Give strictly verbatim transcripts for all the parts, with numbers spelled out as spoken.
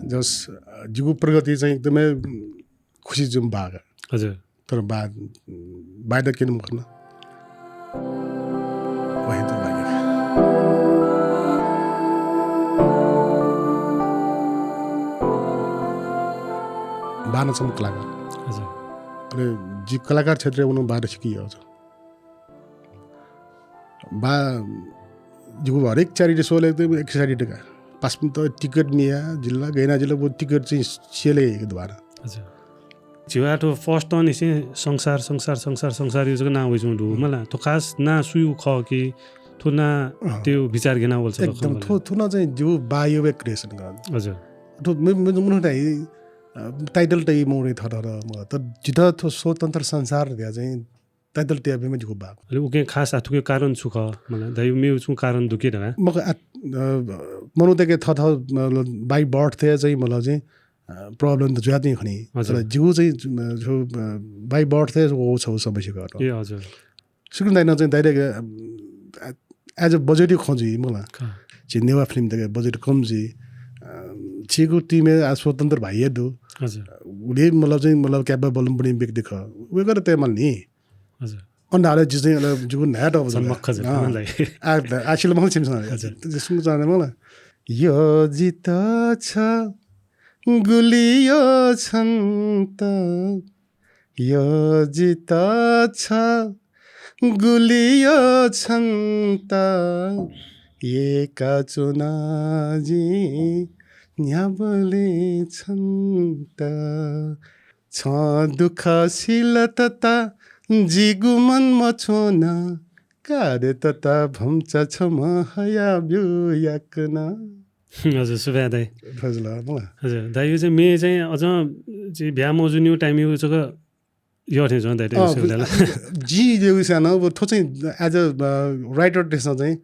जस जिगु प्रगति चाहिँ एकदमै खुसी जुम बागा। हजुर। तर बा बाहिर किन मखन। वही त बागा। बाना छम्ह कलाकार। हजुर। अले जि कलाकार क्षेत्रय् वनु बाहिर सिकी हजुर। बा जिगु हरेक charity show ले एकदम excited का। पासपिन्त टिकट मिया जिल्ला गैना जिल्ला वो टिकट चाहिँ सेले एक द्वारा। अच्छा। जिवा तो first on इसे संसार संसार संसार संसार यो जगह ना वइ जुं दु मला तो खास ना सुयु ख कि थो ना अँ। त्यो विचार गेना वल छ एकदम थो थो ना चाहिँ जिगु बा यो creation का। हजुर। तो मे मे मुनु ताइ title तै मोरे थर थर म त जित थो स्वतन्त्र संसार दिया चाहिँ title तय बिमे जिगु बा। अले उके खास आथुके कारण छु ख? मतलब, दाइ, मेउ छु कारण दुके धका? मक आ, अ, मनु तके थ थ, मतलब, by birth थे चाहिँ, मतलब, चाहिँ, अ, problem त जुया चाहिँ खनी। हजुर। तर जिगु चाहिँ, अ, जो, अ, by birth थे वो छौ समस्या कर। ए, हजुर। सुकुन दाइनं चाहिँ direct, अ, as a budget खोजी, मला। खा। जे नेवा film तके budget कम जी। अ, छिगु team ए आ स्वतन्त्र भाइ हे दु। हजुर। उले, मतलब, चाहिँ, मतलब, capable पनि व्यक्ति ख। वे कर ते मल नि। हजुर। अन्धाले जि चाहिँ अले जिगु न्हाय् दव सम्मख खजु, अँ। मलाई। आ, आ, आशिल महल छिमसँग। हजुर। त जि सुंग जाने मला। यो जित छ, गुलियो छन्त। यो जित छ, गुलियो छन्त। एका चुनाजी न्याबले छन्त। छं दुःख सिल तता जिगु मन मछोना, कारे तता भम्चा छम्ह हया ब्यू याकना। हजुर, सुभाय् दाइ। हजुर, ल, ल। हजुर, दाइ, यो चाहिँ मे चाहिँ अझ चाहिँ भ्या मजुनिउ time यो जक यो थे जुन दाइ, अँ, सुभाय् दाइ। जि देउ सानो, अब थो चाहिँ as a, अ, writer देशमा चाहिँ,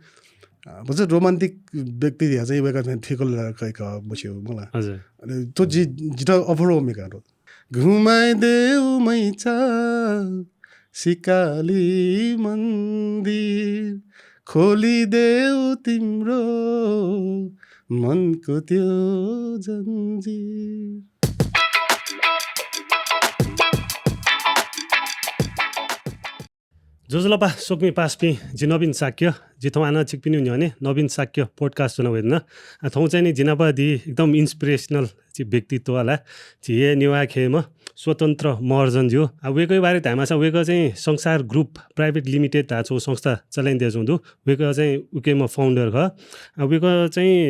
अ, भन्छ romantic व्यक्ति या चाहिँ वेका चाहिँ ठिक ल कै क बस्यो मला। हजुर। अनि तो जि, जित offer हो मेका रो। घुमाइदेऊ मैचा सिकाली मन्दिर, खोलिदेऊ तिम्रो मनको त्यो जन्जिर। ज्वजलपा, स्वकुमि पासापिं, जि नवीन शाक्य, जि थौं हानं छिकपिनिगु न्ह्यःने नवीन शाक्य podcast ज्वना वयेधुन। आ, थौं चाहिँ नि जि नाप दी एकदम inspirational जि व्यक्तित्व ला, जि हे नेवाः खेय्म्ह स्वतन्त्र महर्जन ज्यू। आ, वय्कःया बारे धायेमाःसा वय्कः चाहिँ संसार group private limited धाःगु संस्था चलाय् यानाच्वंगु दु। वय्कः चाहिँ उकेम्ह founder खः। आ, वय्कः चाहिँ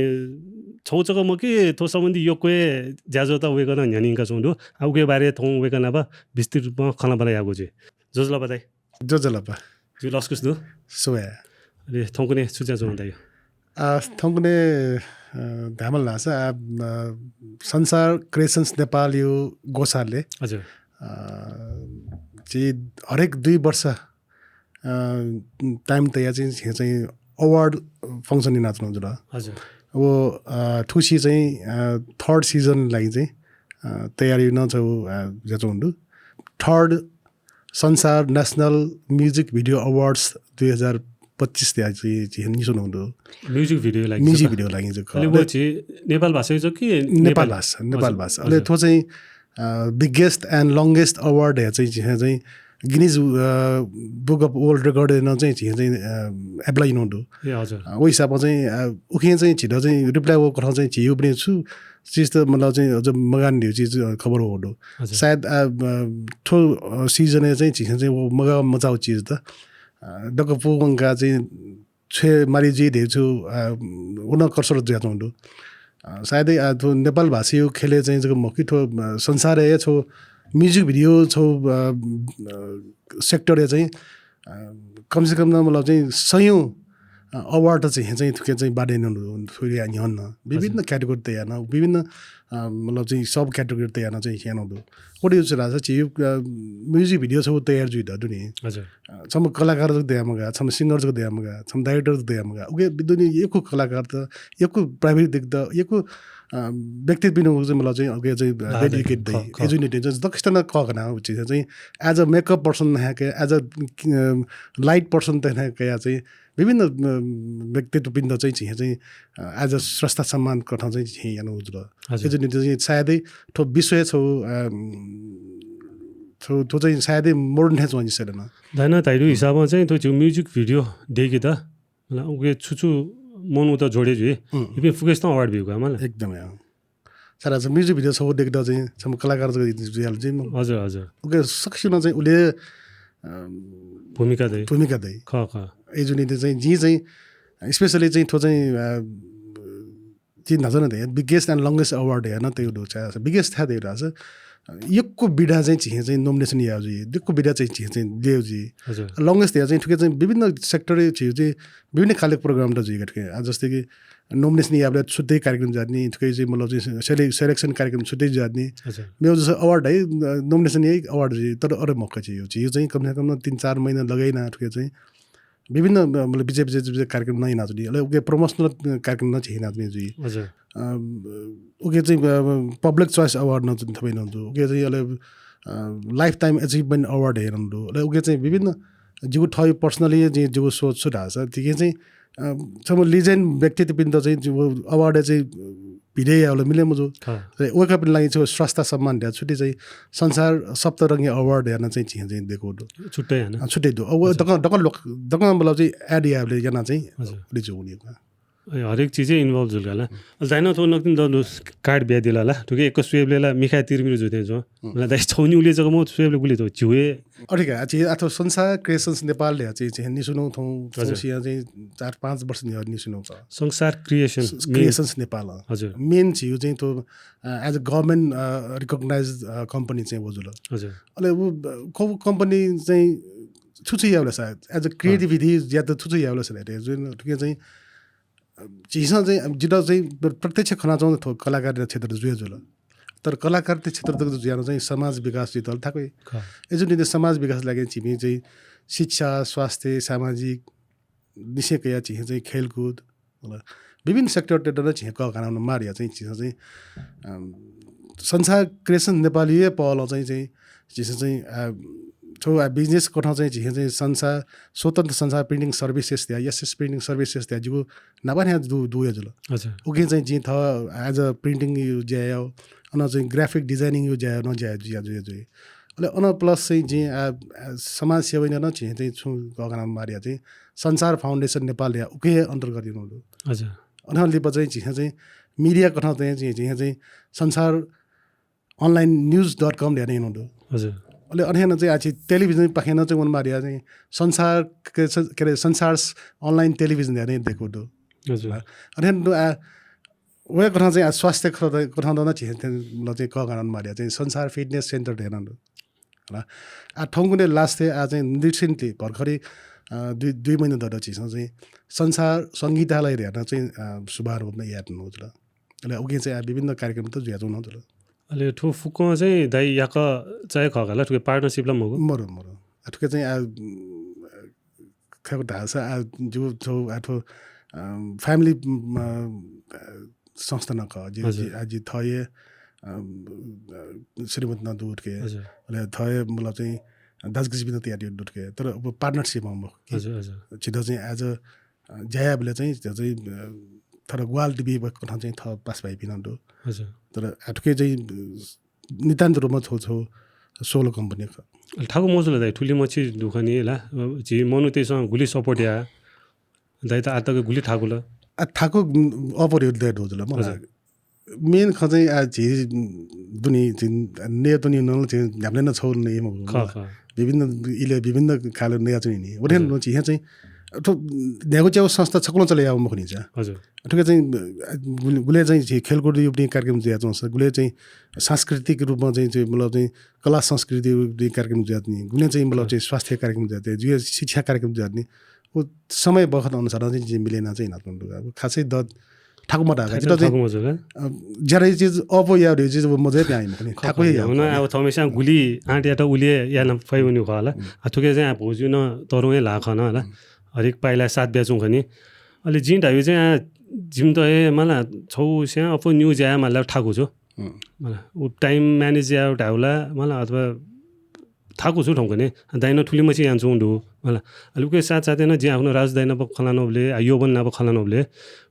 छगू जक मखु कि थ्व सम्बन्धी यक्व हे ज्याझ्वःत वय्कलं न्ह्यःने यंकाच्वंगु दु। आ, उकेया बारे थौं वय्कः नाप विस्तृत रूपमा खँल्हाबल्हा यायेगु जुइ। ज्वजलपा दाइ। ज्वजलपा। ज्यू, लसकुस दु। सुभाय्। अले थौंकन्हय् छु ज्या च्वं दाइ? आ, थौंकन्हय्, अ, धायेमाल धाःसा, आ, अ, संसार Creations नेपालया ग्वसालय्, हजुर। अ, जि हरेक दुई वर्ष, अ, time तया चाहिँ, हे चाहिँ award function यानाच्वना जुल। हजुर। व, अ, थुसी चाहिँ, अ, third season लागि चाहिँ, अ, तयारी याना छु, अ, ज्याच्वं दु। Third संसार National Music Video Awards दुई हजार पच्चिस या चाहिँ, चाहिँ निस्वना दु। Music video लागि music video लागि चाहिँ अले खः। व चाहिँ नेपाल भाषा चाहिँ कि नेपाल नेपाल? भाषा, नेपाल हजुर, भाषा। अले हजुर। थ्व चाहिँ, अ, biggest and longest award या चाहिँ, चाहिँ, चाहिँ Guinness, अ, Book of World Record नं चाहिँ, चाहिँ, चाहिँ, अ, apply याना दु। ए, हजुर। अ, व हिसाबमा चाहिँ, अ, उखे चाहिँ झीत चाहिँ reply व कथं चाहिँ झीउ पनि छु चिज त मतलब चाहिँ अझ मगान ध्यू चिज, अ, खबर हो दु। हजुर। सायद, अ, अ, थ्व, अ, season ए चाहिँ झीसं चाहिँ व मगा मचाउ चिज त, अ, दक्व पूवंका चाहिँ छ्वये माली जुइ ध्यू छु, अ, उन कसरत जुयाच्वं दु। अ, सायदै, अ, थ्व नेपाल भाषाया ख्यलय् चाहिँ जक मखु कि थ्व, अ, संसारय् छगू music video छगू, अ, अ, sector या चाहिँ, अ, कम से कम न मतलब चाहिँ सयौं, अ, award चाहिँ हे चाहिँ थुके चाहिँ बाँडे नं थुरिया न्ह्यःने विभिन्न हजुर। category तयार न विभिन्न, अ, मतलब चाहिँ sub category तयार न चाहिँ हेनं दु। कोडे उस राजा चाहिँ, अ, music video छगू तयार जुइ द दुनि। हजुर। अ, छम्ह कलाकार जक दया मगा, छम्ह singer जक दया मगा, छम्ह director जक दया मगा। उके बिदुनि यक्व कलाकार त, यक्व प्राविधिक त, यक्व, अ, व्यक्तित्व बिनु चाहिँ मतलब चाहिँ उके चाहिँ, अ, हाँ, dedicate ख, दइ। ख। एजुनिटी चाहिँ दक्ष्ट न क घना उचित चाहिँ as a makeup person न है के, as a, a, light person त है के या चाहिँ विभिन्न अ, व्यक्तित्वपिन्त चाहिँ झीसं चाहिँ अ, as a स्रष्टा सम्मान कथं चाहिँ झीसं यानागु जुल। हजुर। अय्‌जूगुलिं चाहिँ सायदै थ्व विश्वय् छगू अ, थ्व थ्व चाहिँ सायदै modern थें च्वं जिं स्वयेधुन। धायेनं धाइगु हिसाबं चाहिँ थ्व झीगु music video दय्‌केत मला उके छु छु मनूत जोडे जुइ। उम्। इपिं फुक्कसितं award बीगु का मला। एकदमै अँ। सारा छ music video छगू दय्‌केत चाहिँ छम्ह कलाकार जक जुयाल चाहिँ म। हजुर, हजुर। उके सकसिनं चाहिँ उले अ, भूमिका दइ। भूमिका दइ। खः, खः। अय्‌जूगुलिं चाहिँ जिं चाहिँ specially चाहिँ थ्व चाहिँ अ, जिं न्हाचः नं धया biggest and longest award धयानं तयागु दु। Biggest थाय् तयागु धाःसा यक्व विधा चाहिँ झीसं चाहिँ nomination याये जुइ, यक्व विधा चाहिँ झीसं चाहिँ ल्यये जुइ। हजुर। Longest धया चाहिँ थुके चाहिँ विभिन्न sector झीगु चाहिँ विभिन्न खाले program त जुइका थुके। आ, जस्तै कि nomination याबलय् छुट्टै कार्यक्रम जुयात नि, थुके चाहिँ मतलब चाहिँ sele-, selection कार्यक्रम छुट्टै जुयात नि। हजुर। मेगु जसं award है, अ, nomination याइ award जुइ, तर अरे मौका चाहिँ यो चाहिँ, यो चाहिँ कम से कम तीन चार महिना लगाइ याना थुके चाहिँ विभिन्न, अ, मतलब बिचे बिचे बिचे कार्यक्रम नं यानाच्वनी। अले उके promotional कार्यक्रम नं झीसं यानाच्वनी जुइ। हजुर। अ, उके चाहिँ, अ, Public Choice Award नं चाहिँ थुबलय् नं दु। उके चाहिँ अले, अ, Lifetime Achievement Award हे नं दु। अले उके चाहिँ विभिन्न जिगु थःगु personally जिं जिगु सोच छु धाःसा, तिके चाहिँ, अ, छम्ह legend व्यक्तित्वपिन्त चाहिँ जिगु award चाहिँ भिडे यायेबलय् मिले मजू। खः। अले वय्‌कःपिनि लागि छगू स्रष्टा सम्मान धया छुट्टै चाहिँ संसार सप्तरंगी award याना चाहिँ झीसं चाहिँ दयेकूगु दु। छुट्टै हानं। अ, छुट्टै दु। अ, व अच्छा। दक्वं, दक्वं लोक, दक्वं मतलब चाहिँ add याबलय् याना चाहिँ हजुर। उलि जूगु नि। ए, हरेक चिजय् involve जुल का ला। अले धायेनं थ्व नकतिनि दु card बियादिल ला। थुके एक स्वयेबलय् ला मिखाय् तिरमिर जुइ थें च्वं। मला दाइ छगू नि उलि जक मखु, स्वयेबलय् गुलि त झिउ हे। अथे का, आ, झी आ थ्व संसार Creations नेपाल धया चाहिँ, चाहिँ निस्वनागु थौं, हजुर। थौंसिया चाहिँ चार पाँच वर्ष न्ह्यः निस्वनागु का। संसार Creation, स-, Creations नेपाल। हजुर। Main झीगु चाहिँ थ्व, अ, as a government, अ, recognized, अ, company चाहिँ व जुल। हजुर। अले उ, अ, क-, company चाहिँ छु छु याबलय् सा, as a creativity यात छु छु याबलय् सा रे जुन थुके चाहिँ, अ, झीसं चाहिँ, अब जितः चाहिँ प्र-, प्रत्यक्ष खनाच्वंगु थ्व कलाकारिता क्षेत्र जुया जुल। तर कलाकारिता क्षेत्र तक जुयाः चाहिँ समाज विकास जुइत ला थाकुइ। खः। अय्‌जूगुलिं समाज विकास लागि झीपिं चाहिँ शिक्षा, स्वास्थ्य, सामाजिक निसें कयाः झीसं चाहिँ खेलकुद, होला, विभिन्न sector तय्‌त नं झीसं कःघाना वनेमाः धया चाहिँ झीसं चाहिँ, अम, संसार Creations नेपालया पहलं चाहिँ, चाहिँ झीसं चाहिँ, अ, छगू, अ, business कथं चाहिँ झीसं चाहिँ संसार, स्वतन्त्र संसार printing services धया, S S Printing Services धया जिगु नापं नं दु, दुया जुल। अच्छा। उके चाहिँ जिं थः as a printing या ज्या याः, अन चाहिँ graphic designing या ज्या याः, नं ज्या याः, ज्या याः, ज्या याः। अले अन plus चाहिँ जिं, आ, आ, समाज सेवा याना नं झीसं चाहिँ छुं कःघाना वनेमाः धया चाहिँ संसार Foundation नेपाल धया उके अन्तर्गत यानागु दु। अच्छा। अन लिपा चाहिँ झीसं चाहिँ media कथं चाहिँ झी, झीसं चाहिँ संसार online news dot com धया नं यानागु दु। हजुर। अले अन हे नं चाहिँ आछि television पाखें नं चाहिँ वनेमाः धया चाहिँ संसार, के, के अरे, संसार online television धया नं दयेकूगु दु। हजुर। अन हे नं आ, वय् कथं चाहिँ आ स्वास्थ्य कथं, कथं नं झीसं ल चाहिँ कःघाना वनेमाः धया चाहिँ संसार Fitness Center धया नं दु। होला। आ थौंकन्हय् last-य् आ चाहिँ recently भर्खरै, अ, दुई, दुई महिना दत झीसं चाहिँ संसार संगीतालय धया नं चाहिँ, अ, शुभारम्भ यानातःगु जुल। अले उके चाहिँ आ विभिन्न कार्यक्रम त जुयाच्वंगु जुल। अले थ्व फुक्कं चाहिँ दाइ याकःचा हे खः का ला, थुके partnership ला मखु? मरु, मरु। आ थुके चाहिँ आ, उम्, खःगु धाःसा आ जिगु छगू आ थ्व, अ, family, उम्, अ, संस्था नं खः। जि, हजुर। जि, आ जि थःगु, अ, अ, श्रीमती नं दु थुके। हजुर। अले थःगु मतलब चाहिँ दाजुकिजापिन्त तयातःगु दु थुके। तर अब partnership मखु कि। हजुर, हजुर। झीत चाहिँ as a, अ, ज्या यायेबलय् चाहिँ झीत चाहिँ, अ, थःत ग्वाहालि बीबलय् कथं चाहिँ थः पासापिं नं दु। हजुर। तर आ थुके चाहिँ, अ, नितान्त रूपमा छगू, छगू solo company खः। अले थाकु मजू ला दाइ, थुलिमछि दुःख नि ला, अ, झी मनूतय्‌सं गुलि support याः, दाइ त आः तक गुलि थाकु ला? आ, थाकु, उम्, अप्वः हे दये धुंकल मला। हजुर। Main खँ चाहिँ आ झी, उम्, दुने झी नयेत्वने नं झी न्ह्याबलें नं छगू नये मखु। खः, खः। विभिन्न इलय् विभिन्न खाले नयाच्वनी नि। उथें हजुर। नं झी हे चाहिँ थ्व न्ह्यागु च्यागू संस्था छकलं चले याःगु मखु नि चा। हजुर। थुके चाहिँ, अ, गुलि, गुलि चाहिँ झी खेलकुद युवती कार्यक्रम जुयाच्वंसा, गुलि चाहिँ सांस्कृतिक रूपमा चाहिँ, चाहिँ मतलब चाहिँ कला संस्कृति युवती कार्यक्रम जुयाच्वनी, गुलि चाहिँ मतलब हजुर। चाहिँ स्वास्थ्य कार्यक्रम जुयाच्वनी, गुलि शिक्षा कार्यक्रम जुयाच्वनी। व समय बखत अनुसार चाहिँ झी मिले याना चाहिँ यानातःगु दु। अब खासै द थाकु मधाः का। थाकु, जितः चाहिँ, थाकु मजू का। अ, ज्यादा चिज अप्वः याः धइगु चिज व मजू हे प्यां मखु नि। खः, थाकु खः, हे याः हुन मखु नि। अब थःम्हस्यां गुलि आँट यात उलि याना फइ वनी खः ला। उम्। आ, थुके चाहिँ आ भौजु नं तरुं हे ला खन ला। उम्। हरेक पाइला साथ बियाच्वं खनी। अले जिं धायेगु चाहिँ आ, जिमित हे मला छगू स्वयां अप्वः निगू ज्या यायेमाल थाकु छु। उम्। मला, उ time manage यायेगु धायेगु ला, मला अथवा थाकु छु थौंकन्हय्, दाइनं थुलिमछि यानाच्वंगु दु मला। अले उके साथसाथै नं जिं आखुन्हु राजु दाइ नाप खँ ल्हानाबलय्, आ, योवन नाप खँ ल्हानाबलय्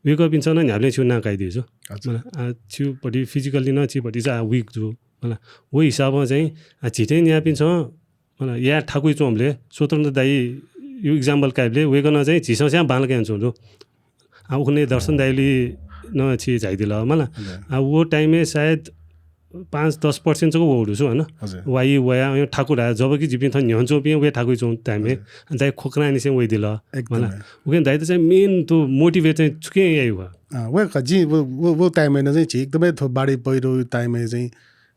वय्कःपिन्सं नं न्ह्याबलें छिगु नां काइदिल। अच्छा। मला, आ, छिगु भति physically नं छि भतिचा weak जू। मला, व हिसाबं चाहिँ, आ, झीथें न्याःपिन्सं, मला, याये थाकुइ च्वंबलय् स्वतन्त्र दाइया example काइबलय् वय्कलं चाहिँ झीसं स्यां बांलाक यानाच्वंगु दु। आ, उखुन्हु दर्शन दाइलि नं छि झाइदिल, मला। हजुर। आ, व time-य् सायद पाँच दस percent जक वःगु दु छु, हन? हजुर। वाइ, वया, अँ, थाकु धाः, जबकि जिपिं थन न्ह्यःने च्वंपिं वया थाकुइ च्वंगु time-य्, हजुर। दाइ खोक्रांनिसें वइदिल, एकदमै। मला। उकिं दाइयात चाहिँ main त motivate चाहिँ छुकिं याइगु खः? अँ, व खः, जिं व, व, व time-य् नं चाहिँ झी एकदमै थ्व बाढी पहिरो time-य् चाहिँ,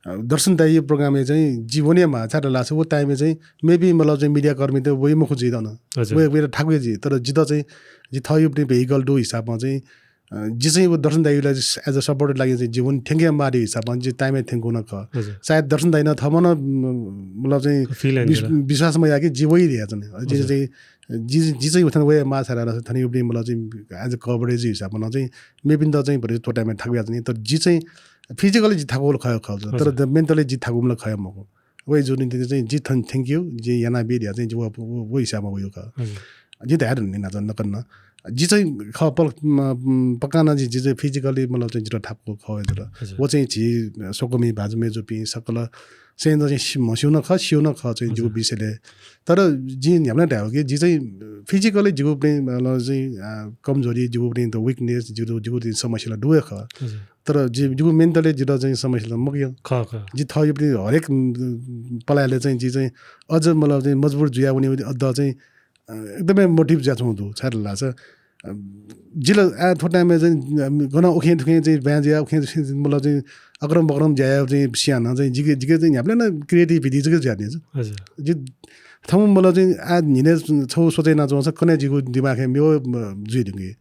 अ, दर्शन दाइया program-य् चाहिँ जि वनेमाः, छाय् धाःसा व time-य् चाहिँ maybe मतलब चाहिँ media कर्मी त वइ मखु जि थन। हजुर। वया, वयात थाकुइ जि, तर जितः चाहिँ जि थःगु पनि vehicle दु हिसाबं चाहिँ, अ, जि चाहिँ व दर्शन दाइया लागि as a support लागि चाहिँ जि वन थ्यंकेमाःगु हिसाबं जि time-य् थ्यंकूगु नं खः। हजुर। सायद दर्शन दाइनं थःम्हं नं, म, मतलब चाहिँ feel यानादिल। विश्वास मयाः कि जि वइ धयाच्वनी। अ, जि हजुर। चाहिँ, जि, जि चाहिँ उथन वयेमाः, छाय् धाःसा थनयागु पनि मतलब चाहिँ as a coverage हिसाबं नं चाहिँ मेपिन्त चाहिँ भति थ्व time-य् थाकुयाच्वनी। तर जि चाहिँ physically जि थाकुगु खः, खः। हजुर। तर mentally जि थाकुम्ह खः मखु। वइ जूगु निंतिं चाहिँ जि थन thank you, जिं यानाबी धयाः चाहिँ जि व, व, व हिसाबं वइगु खः। हजुर। जिं धयादिल नि नाच नकन। जि चाहिँ खः पल, म, म, पक्का नं जि, जि चाहिँ physically मतलब चाहिँ जितः थाकुगु खः वइ जुल। हजुर। व चाहिँ झी स्वकुमि भाजु मय्जुपिं सकल चाहिँ चाहिँ सि-, म्हस्यू नं खः, स्यू नं खः चाहिँ जिगु हजुर। विषयले। तर जिं न्ह्याबलें धायेगु कि जि चाहिँ physically जिगु पनि मतलब चाहिँ, आ, कमजोरी, जिगु पनि त weakness, जिगु, जिगु चाहिँ समस्या ला दु हे खः। हजुर। तर जि, जिगु mentally जितः चाहिँ समस्या ला मखु। खः, खः। जि थःगु पनि हरेक, उम्, पलाय्‌ले चाहिँ जि चाहिँ अझ मतलब चाहिँ मजबुर जुया वने अझ चाहिँ, अ, एकदमै motive जुयाच्वंगु दु, छाय् धाःसा, अ, जि ला आ थ्व time-य् चाहिँ, अ, गनं उखें थुखें चाहिँ बाँय् जुया, उखें थुखें मतलब चाहिँ अक्रम बक्रम ज्या याः चाहिँ सियानं चाहिँ जिके, जिके चाहिँ न्ह्याबलें नं creativity जक जुयाच्वनी जि। हजुर। जि थौं मतलब चाहिँ आ न्हिनय् छगू सोचे यानाच्वंसा कन्हय् जिगु दिमागय् मेव, अ, जुइ धुंकी।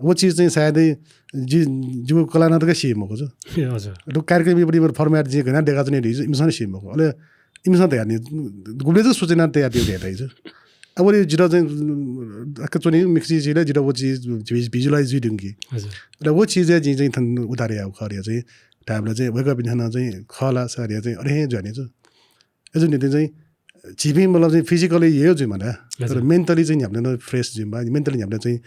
व चिज चाहिँ सायदै जि, जिगु कलाः नं तक सी मखु जु। ए, हजुर। अले कार्यक्रम पनि format जिं गन देकाच्वने धइगु इमिसं नं सी मखु। अले इमिसं धयानि, गुबलें जक सोचे याना तयार तयार धयाथाइ जु। अब अले जितः चाहिँ, अ, अक्क च्वनी मिक्सी सिले जितः व चिज भिज-, visualize जुइ धुंकी। हजुर। अले व चिजय् जिं चाहिँ थन उद्धार याःगु खः धयाः चाहिँ धायेबलय् चाहिँ वय्कःपिन्सं नं चाहिँ खः ला सर धयाः चाहिँ अथे हे जुयानि जु। अय् जूगु निंतिं चाहिँ झीपिं मतलब चाहिँ physically हे जुइमाः ला, तर हजुर। Mentally चाहिँ न्ह्याबलें नं fresh जुइमाः, mentally न्ह्याबलें चाहिँ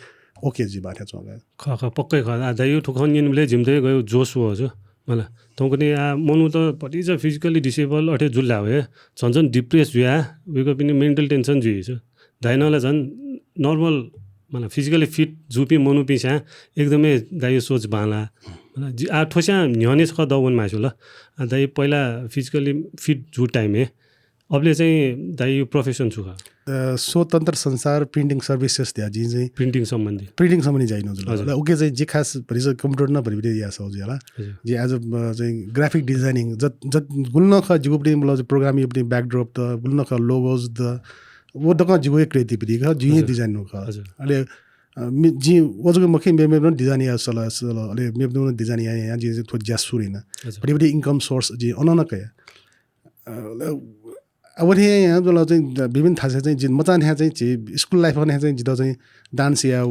OK जुइमाः थें च्वं का। खः, खः, पक्कै खः। आ, दाइया थ्व खँ न्यनेबलय् जिमित गयो जोस वः जु। मला, थौंकन्हय् आ मनूत भतिचा physically disable अथे जुल धाःसा झन झन depress जुया, वय्कःपिनि mental tension जुइ जु। दाइनं ला झन normal, मला, physically fit जूपिं मनूपिंसां एकदमै दाइया सोच बांला। मला, जि, आ, थ्वस्यां न्ह्यःने छकः दः वनेमाः छु ला। आ, दाइ पहिला physically fit जूगु time-य् अबलय् चाहिँ दाइया profession छु खः? अ, स्वतन्त्र संसार printing services धयाः जिं चाहिँ printing सम्बन्धी। Printing सम्बन्धी ज्या यानागु जुल। हजुर। अले उके चाहिँ जि खास भतिचा computer नं भतिभति याये सःगु जुल ला। हजुर। जि as a, अ, चाहिँ graphic designing, जत, जत गुलि नं खः जिगु पनि मतलब program-या पनि backdrop त, गुलि नं खः logos त, व दक्वं जिगु हे creativity खः, जिं हे हजुर। Design यानागु खः। हजुर। अले, अ, मि-, जिं व जक मखु, मेमेपिं नं design याये सल, सल, अले मेपिं नं design याये, याये, जिं थ्व ज्या सुरु याना। हजुर। भतिभति income source जिं अन नं कया। अ, अले अब थें यानाः जुल चाहिँ विभिन्न थासय् चाहिँ जि मचां थें चाहिँ झी school life-य् थें चाहिँ जितः चाहिँ dance याये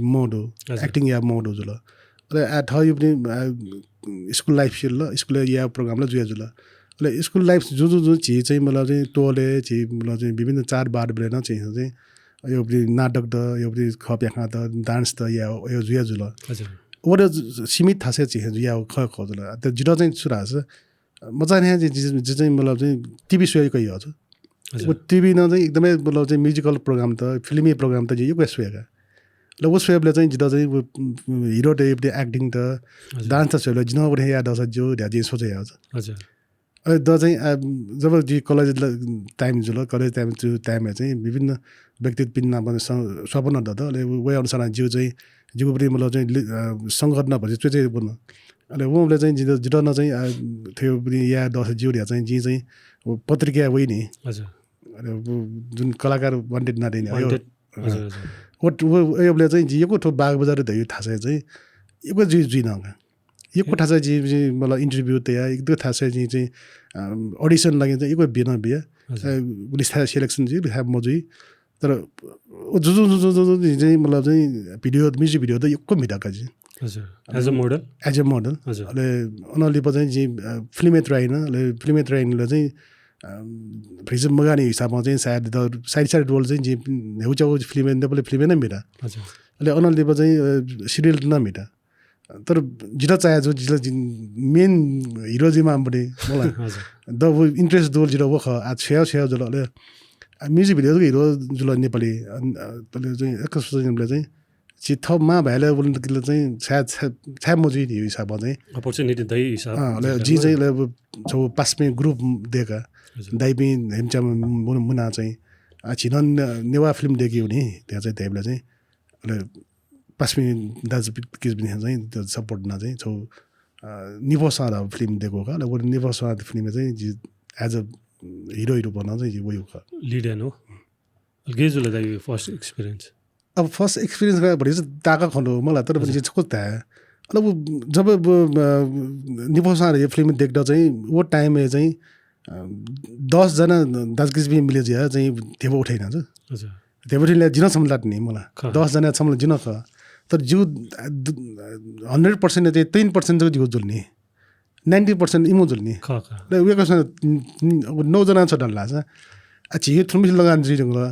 मदु, हजुर। Acting याये मदु जुल। अले आ थःगु पनि, आ, school life सिल, school-य् याये program ला जुया जुल। अले school life जु जु जु झी चाहिँ मतलब चाहिँ टोलय् झी मतलब चाहिँ विभिन्न चाडबाडबलय् नं चाहिँ, चाहिँ यो पनि नाटक त, यो पनि खः प्याखं त, dance त या, यो जुया जुल। हजुर। व त सीमित थासय् चाहिँ याये खः, खः जुल। त जितः चाहिँ छु धाःसा मचां थें जि, जि, जि चाहिँ मतलब चाहिँ TV स्वये कयाच्वं। हजुर। व TV नं चाहिँ एकदमै मतलब चाहिँ musical program त, फिल्मी program त जिं यक्व स्वये का। अले व स्वयेबलय् चाहिँ जितः चाहिँ व, उम्, hero त, acting त, हजुर। Dance त स्वयेबलय् जिं नं व थें याये दःसा ज्यू धयाः जिं सोचे याःगु। हजुर। अले द चाहिँ, आ, जब जि college ल-, time जुल, college time जु time-य् चाहिँ विभिन्न व्यक्तित्वपिं नाप स-, स्वापू नं दत। अले व, वया अनुसार जिगु चाहिँ, जिगु पनि मतलब चाहिँ लि-, अ, संगत नं भति च्वय् च्वय् वन। अले वंबलय् चाहिँ जितः, जितः नं चाहिँ, आ, थ्व पनि याये दःसा ज्यू धयाः चाहिँ जिं चाहिँ व पत्रिकाय् वइनि। हजुर। अले व जुन कलाकार wanted नां दइनि, अयो, Wanted। हजुर, हजुर। व, व, वयाबलय् चाहिँ जि यक्व थ्व बागबजार धइगु थासय् चाहिँ यक्व जुइ, जुइ नं का। यक्व थासय् जि, जि मतलब interview तया, यक्व थासय् जि चाहिँ, अ, audition लागि चाहिँ यक्व बी नं बिया। हजुर। अ, गुलि थाय् selection जुइ, गुलि थाय् मजुइ। तर व जुजुं, जुजुं, जुजुं जि चाहिँ मतलब चाहिँ video, music video त यक्व म्हिता का जि। हजुर। As a model? As a model। हजुर। अले अनं लिपा चाहिँ जि, अ, फिल्मय् try याना, अले फिल्मय् try यानाबलय् चाहिँ अम, भ्रिजु मगाःनि हिसाबं चाहिँ सायद द-, साइड साइड रोल चाहिँ जिं न्ह्यागु च्यागु फिल्म, नेपाली फिल्मय् नं म्हिता। अच्छा। अले अनंलिपा चाहिँ, अ, सिरियल नं म्हिता। तर जितः चाहे जो जितः जि-, मेन हिरो जुइमाःम्ह बडे, मला। हजुर। द व इन्ट्रेस्ट दु जितः व खः, आ, छ्वया, छ्वया जुल, अले, आ, म्युजिक भिडियो हिरो जुल नेपाली, अन-, अ, तले चाहिँ एकसुस चाहिँ, चाहिँ, छि थः मां भाइले बोल्नु किल चाहिँ छाय्, छाय्, छाय् मजुइ हिसाबं चाहिँ। अपर्च्युनिटी दइ हिसाब अँ, अले जिं चाहिँ, अले अब छौ पासमे ग्रुप देका। हजुर। दाइपिं हेमचाम मुन-, मुना चाहिँ, आ, झिन न-, नेवाः फिल्म देकी हुने, त्यहाँ चाहिँ दाइबला चाहिँ, अले पासमे दाजु पि-, किज बिने चाहिँ, त्यो सपोर्ट ना चाहिँ, छौ, आ, निपो सारा फिल्म देको का, अले वो निपो सारा फिल्म चाहिँ, जि as a हिरो, हिरो बना चाहिँ, जि वयो का। लिड एन हो। गेजुल दाइ फर्स्ट एक्सपिरियन्स। अब फर्स्ट एक्सपिरियन्स का भरि चाहिँ ताका खंडो मला, तर पनि हजुर। चाहिँ छको ताये। अले वो जब वो, अ, निपो सारा यो फिल्म देख्दा चाहिँ, वो टाइमय् चाहिँ, अ, दस जना दाजुकिजापिं मिले जुया चाहिँ धेबा उठाइना छ। हजुर। धेबा उठाइले जिन सम्लात नि मला। खः। दस जना सम्ला जिन खः। तर जिउ, अ, दु-, अ, हन्ड्रेड पर्सेन्ट चाहिँ टेन पर्सेन्ट चाहिँ जिउ जुल नि। नाइन्टी पर्सेन्ट इमो जुल नि। खः, खः। ले वेकसन, न-, न-, अब नौ जना छ डल्ला छ। आ, झी थुमिस लगान जुइ जंगल। आ,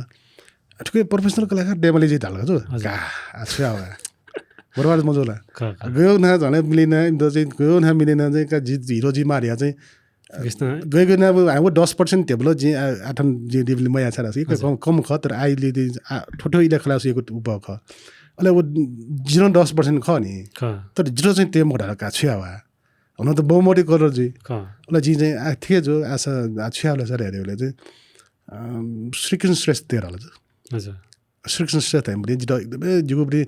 थुके प्रोफेसनल कलाकार डेमले जे धाल का जो। हजुर। का, आ, छ्या वा। बर्बाद मजुला। खः, खः। गयो ना झनै मिलेन, इन्द चाहिँ गयो ना मिलेन चाहिँ का जि हिरो जि मारिया चाहिँ। गयो ना, अब हाइगु दस पर्सेन्ट टेबल जि, आ, आठन जि डिबली मया छाडा छि, हजुर। कम, कम खः, तर आइले दि, आ, ठोठो इले खलास यगु उप खः। अले वो जिन दस पर्सेन्ट खः नि। खः। तर जिन चाहिँ तेम खडा का छ्या वा। हुन त बहुमति कलर जुइ। खः। अले जि चाहिँ, आ, ठिकै छु, आ, स-, आ, छ्या होला सर हेरे होला चाहिँ, अम, श्रीकृष्ण श्रेष्ठ तेर होला चाहिँ। हजुर। श्रीकृष्ण श्रेष्ठ हेम पनि जित एकदमै जिगु पनि,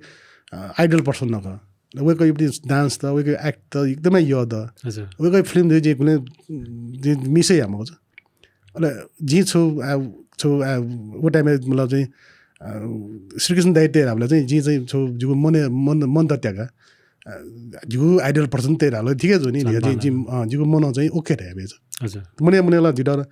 अ, आइडल पर्सन नख। वेक पनि डान्स त, वेक एक्ट त एकदमै य द। हजुर। वेक फिल्म दे जे कुनै, जे मिसै या मगज। अले जि छु, आ, छु, आ, वो टाइमय् मतलब चाहिँ, अ, श्रीकृष्ण दाइ तेर होला चाहिँ, जि चाहिँ छु, जिगु मने, मन, मन त त्यागा। अ, जिगु आइडल पर्सन तेर होला, ठिकै छु नि, सम्मान जि, जि, है। अ, जिगु मन चाहिँ ओके थे बेच। हजुर। मने, मने ला जित, अ,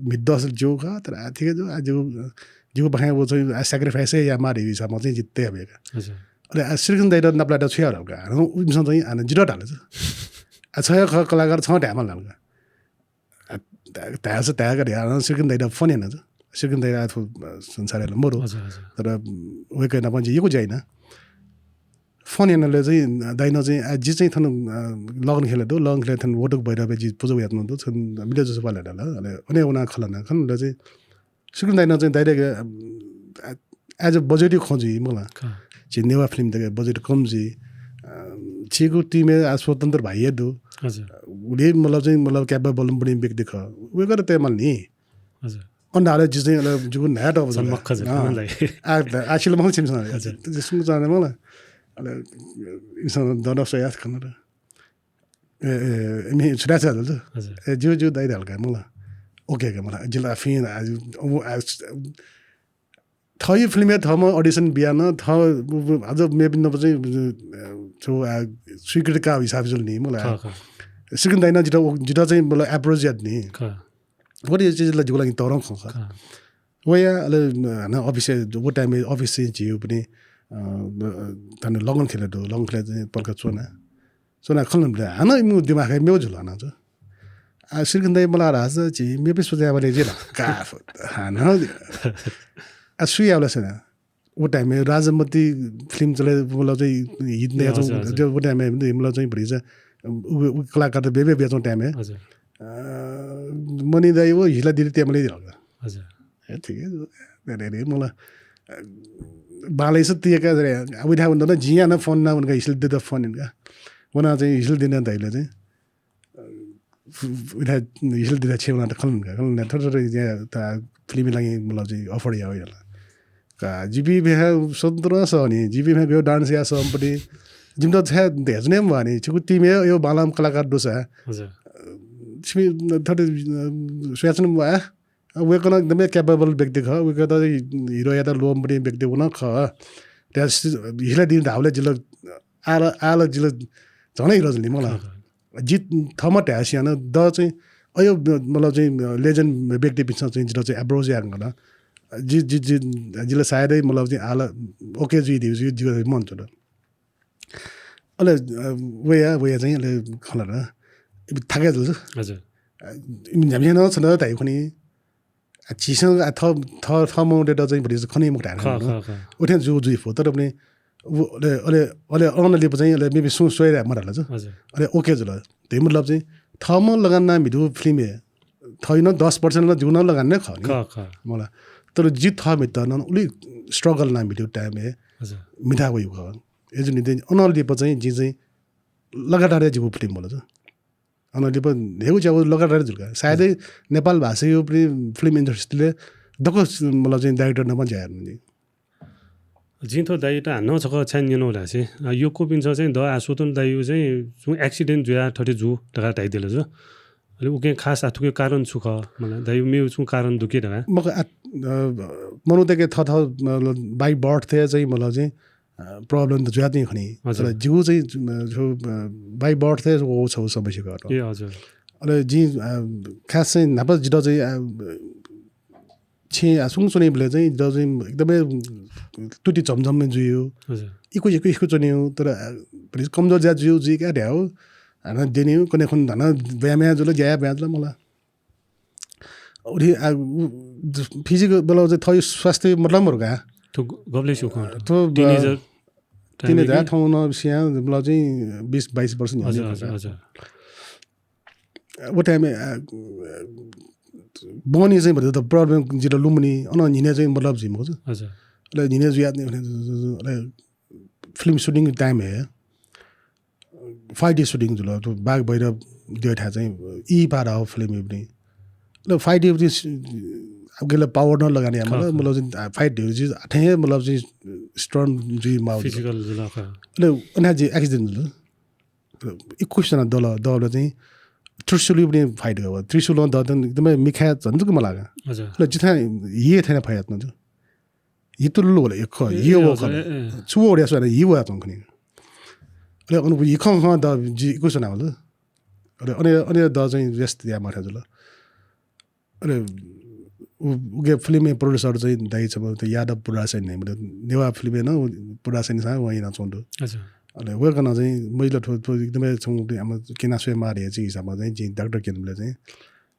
मित दस जो का, तर आ, ठिकै छु, आ, जिगु, जिगु बाहें वो चाहिँ, आ, स्याक्रिफाइस या मारे हिसाबमा चाहिँ जित तेर बेका। हजुर। अले आ, श्रीकृष्ण दाइ त नापला त छुया होला का। उमिसं चाहिँ, आ, जित ढाल छ। आ, छ ख कलाकार छ ढ्यामा लाल का। आ, धा-, धाःसा धायेका ध्यान श्रीकृष्ण दाइदा फोन याना चाहिँ। श्रीकृष्ण दाइ आथु, अ, संसारय् ला मरु। हजुर, हजुर। तर, उम्, वय्‌कः नाप जिं यक्व ज्या याना। फोन यानाले चाहिँ दाइनं चाहिँ, आ, जि चाहिँ थन, अ, लगन खेले दु, लगन खेले थन वटुक भैरवय् जि पुजा यात नं दु, थन मिले जसो पाले डाला। अले अने वना खलना खनले चाहिँ श्रीकृष्ण दाइनं चाहिँ direct, अ, as a budget खँ जुइ मला। खँ। झी नेवाः फिल्म तक budget कम जुइ। अ, झीगु team-य् आ स्वतन्त्र भाइ हे दु। हजुर। उले मतलब चाहिँ मतलब capable पनि व्यक्ति खः। वय्‌कः त तय्‌माल नि। हजुर। अन्त हाले जि चाहिँ मतलब जिगु न्हाय् दु। सम्मख हजुर, अँ। खाना लागि। आ, आ, सिल महल छिमसन। हजुर। जि सुंग जाने मला। अले, इन्सान दन सोया खन र। ए, ए, इमि छुट्या छुट्या दल त। हजुर। ए, ज्यू, ज्यू, दाइ धाल का मला। OK का मला। जिला फिन, आ, उ, आ, थःगु फिल्मय् थःम्हं audition बियान, थः, उ, उ, अझ मेपिन्त चाहिँ, अ, छु, आ, स्वीकृति का हिसाब जुल नि मला। खः, खः। श्रीकृष्ण दाइनं जित, जित चाहिँ मतलब approach यात नि। खः। What is it ला जिगु लागि तःधं खँ खः। खः। वया, अले, हानं office-य्, वो time-य् office चाहिँ झीगु पनि, अ, थन लगन खेले दु, लगन खेले चाहिँ पलख च्वना। च्वना खलन बले, हानं इमिगु दिमागय् मेव जुल हानं छु। आ, श्रीकृष्ण दाइ मला राजा झी मेपिं सोचाय् बले जिल। का, हानं, आ, सुया बले सना। वो time-य् राजमती फिल्म चले, मतलब चाहिँ hit नया हजुर, चाहिँ, हजुर। वो time-य् मतलब चाहिँ भरिजा, उ, उ कलाकार त बेबे बेचौं time-य्। हजुर। अ, मणि दाइ वो हिला दिदी तेमले हल्का। हजुर। ए, ठिकै छ। अरे, अरे, मला, अ, बालैस तियका रे। अब इठा उन्दा न जिया न फोन ना उनका हिसल दिदा फोन इनका। वना चाहिँ हिसल दिना दाइले चाहिँ। इठा हिसल दिदा छेउना त खलन का, खलन थोर थोर या त फिल्म लागि मतलब चाहिँ offer या होला। का जिपी भेहा स्वतन्त्र स नि, जिपी भेहा गयो dance या सम्पति। जिम त छे देजने म नि, छुकु team-य् यो बालाम कलाकार दुसा। हजुर। छिमी थोर, अ, सोचन वा, वय्‌कः एकदमै capable व्यक्ति खः, वय्‌कः त हिरो यात लोम पनि व्यक्ति वन खः। त्या सि-, हिला दिन धावले जिल आल, आल जिल झनै हिरो जुल नि मला। खः, खः। जि थम ढ्यासियान द चाहिँ अयो मतलब चाहिँ legend व्यक्ति पिछं चाहिँ जित चाहिँ approach यार गन। जि, जि, जि, जिल सायदै मतलब चाहिँ आल OK जुइ दिउ, जुइ दिउ मन जुल। अले, अ, वया, वया चाहिँ अले खला र। इबि थाके जुल। हजुर। न्ह्याम्ह नं छन्त धाइ खनी। आ, झीसं, आ, थ, थ, थःम्हं दय्‌त चाहिँ भति खनी मखु धायेन। उथें जू जुइ फु, तर पनि उ, अले, अले, अले अन लिपा चाहिँ अले maybe सुं स्वये मधाल जु। अले OK जुल। धइ मतलब चाहिँ थःम्हं लगान याना म्हितु फिल्म हे। थःगु नं दस percent नं जिगु नं लगान हे खः नि। मला। तर जि थःम्हित नं उलि struggle याना म्हितु time हे म्हिता वइगु खः। अय्‌जूगुलिं चाहिँ अन लिपा चाहिँ जि चाहिँ लगातार हे जिगु फिल्म वल जु। अन लिपा न्हय्‌गू ज्या व लगातार जुल का। सायदै नेपाल भाषाया पनि film industry ले दक्व मतलब चाहिँ director नाप ज्या याना नि। जिं थ्व दाइयात हानं छकः छाय् न्यनागु धाःसा, अ, यक्वपिन्सं चाहिँ द आः स्वतन्त्र दाइया चाहिँ छुं accident जुयाः थथे जू धकाः धाइदिल जु। अले उकिं खास आः थुकिया कारण छु खः? मतलब दाइया मेगु छुं कारण दु कि धकाः। मखु, आ, अ, मनूतय्‌के थःथः, मतलब, by birth थें चाहिँ, मतलब चाहिँ, अ, problem त जुयाच्वनी खनी। तर जिगु चाहिँ, अ, छगू, अ, by birth थें व छगू समस्या खः। अले जिं, अ, खास चाहिँ न्हापा जितः चाहिँ, अ, छेँ, अ, सुं च्वनीबलय् चाहिँ जितः चाहिँ एकदमै तुति झमझम जुइगु। इकु, इकु, इकु च्वनीगु, तर, अ, भति कमजोर ज्या जुइगु जुइका धयागु। हानं द्यनीगु, कन्हय् खुन्हु हानं ब्याहा म्याहा जुल, ज्या याये ब्याहा जुल मला। उथि, आ, उ, physical मतलब चाहिँ थःगु स्वास्थ्य मतलब मरु का। थ्व ग-, गबलय् स्यू खः? थ्व, अ, teenager time teenager कि? थौं नं सियां मतलब चाहिँ बिस बाइस वर्ष न्ह्यःने हजुर, खः हजुर, का। हजुर। व time, आ, बहनी चाहिँ भति त problem जितः लुमनी, अन न्हिनय् चाहिँ मतलब जुइ मखु। हजुर। अले न्हिनय् जुयाः नि, अले film shooting time हे fight shooting जुल, थ्व बाघ भैरव द्यःथाय् चाहिँ ई पार हो film इबनी। ल fight इबनी स-, अब गेल power नं लगाने यामा, खः, खः। मतलब चाहिँ, आ, fight ढेउ चाहिँ अथें मतलब चाहिँ strong जुइ माउ जुल। Physical जुल, खः। ल अना जे accident जुल। ल इक्कुस जना दल, दल चाहिँ त्रिशूल इबनी fight गव। त्रिशूल द एकदमै मिखा झन्जुक मलागा। हजुर। ल जिथाय् ये थेना फयात न जु। हितुल्लु होला, एक ख, ए, हि ए, हो हजुर, खने। ए, ए। छु हो रे, सो हि हो यातों खने। अले अन हि खं खं द जि इकु सना होला। अले अने, अने द चाहिँ व्यस्त या माथि जुल। अले उ, उके film producer चाहिँ दाइ छ, त यादव production नै, मतलब नेवा film न production सा वही ना चोंदु। हजुर। अले व कन चाहिँ महिला थो, थो एकदमै छौं आम केना स्वये मारे चाहिँ हिसाबमा चाहिँ जि डाक्टर केनबले चाहिँ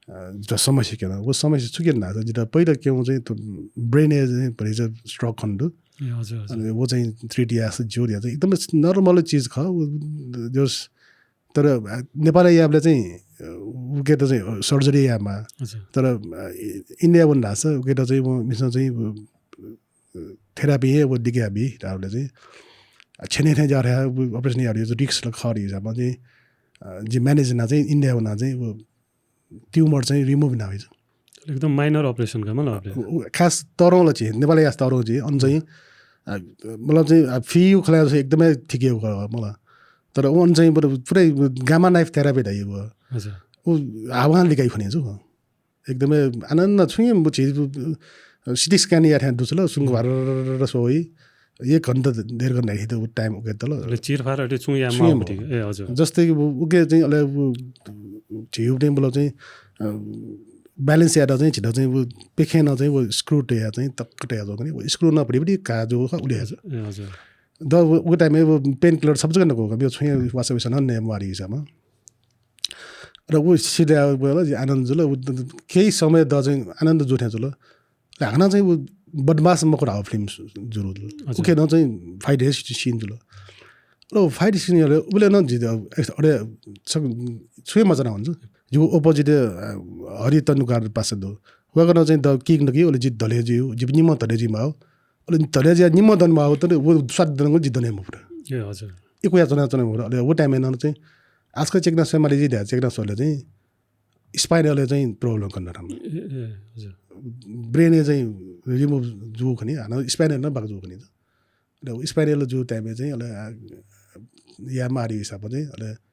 अ, ज-, समस्या केना। व समस्या छु केना धाःसा, जितः पहिला केवं चाहिँ त brain ए चाहिँ भति चाहिँ stroke खन दु। ए, हजुर, हजुर। अनि व चाहिँ three D आस ज्यू या चाहिँ एकदमै normal चिज ख। व जस, तर, अ, नेपालय् याबले चाहिँ, अ, उकेत चाहिँ surgery यामा। हजुर। तर, अ, इ-, India वन धाःसा उकेत चाहिँ व मिसन चाहिँ व, अ, therapy हे व दिग्या बी धाबले चाहिँ, अ, छेने थें जा रह्या व operation याबले risk ल खरी हिसाबमा चाहिँ, अ, जि manage ना चाहिँ India वना चाहिँ व tumor चाहिँ remove ना हुइछ। एकदम minor operation का, मतलब, उ, उ, खास तरौं ल छि, नेपालय् यास तरौं छि, अन चाहिँ, आ, मतलब चाहिँ, आ, fee यु खला चाहिँ एकदमै ठिक यु खला, मतलब। तर उ अन चाहिँ पुरा, पुरै gamma knife therapy धाइ व। हजुर। उ हावां लिकाइ खने छु। एकदमै आनन्द छु, यम छि, उ, CT scan या थ्यां दुसलो, सुंग भारर सोइ। एक घण्टा, डेढ घण्टा हित उ time उके तल। अले चिरफार अले छुं या छुं या माउ मति। ए, हजुर। जस्तै कि उ, उके चाहिँ अले उ, झिउ time बल चाहिँ, अ, balance यात चाहिँ झित चाहिँ उ पेखें न चाहिँ उ screw तया चाहिँ तक्क तया जो खने। उ screw न भति भति का जो ख उले हजुर। ए, हजुर। द उ, उ time उ painkiller सब जगह नको का, छुं या वासा विसा न ने मारी हिसाबमा। र उ सिधा बल आनन्द जुल, उ केही समय द चाहिँ आनन्द जुथ्या जुल। हानं चाहिँ उ बदमास मखु धाउ film जु-, जुरु जुल। हजुर। उके न चाहिँ fight हे scene जुल। र fight scene अले उबले न जित अरे छुए मजा ना हुन्छ। जिउ opposite, अ, हरि तनुकार पास दु। वय्‌कलं चाहिँ द kick नकि, उले जि धले जिउ, जि निम्ह धले जि माउ। उले धले जि निम्ह दन माउ, तर उ स्वाद दन जि दने मफुत। ए, हजुर। इकुया जना जना मफुत। अले उ time न चाहिँ आजकल चेकना स्वयमाले जि ध्या चेकना स्वले चाहिँ spinal ए चाहिँ problem खन थाम। ए, ए, हजुर। Brain ए चाहिँ remove जु खनि, हानं spinal न बाक जु खनि। अले spinal जु time ए चाहिँ अले, आ, या मारी हिसाब चाहिँ अले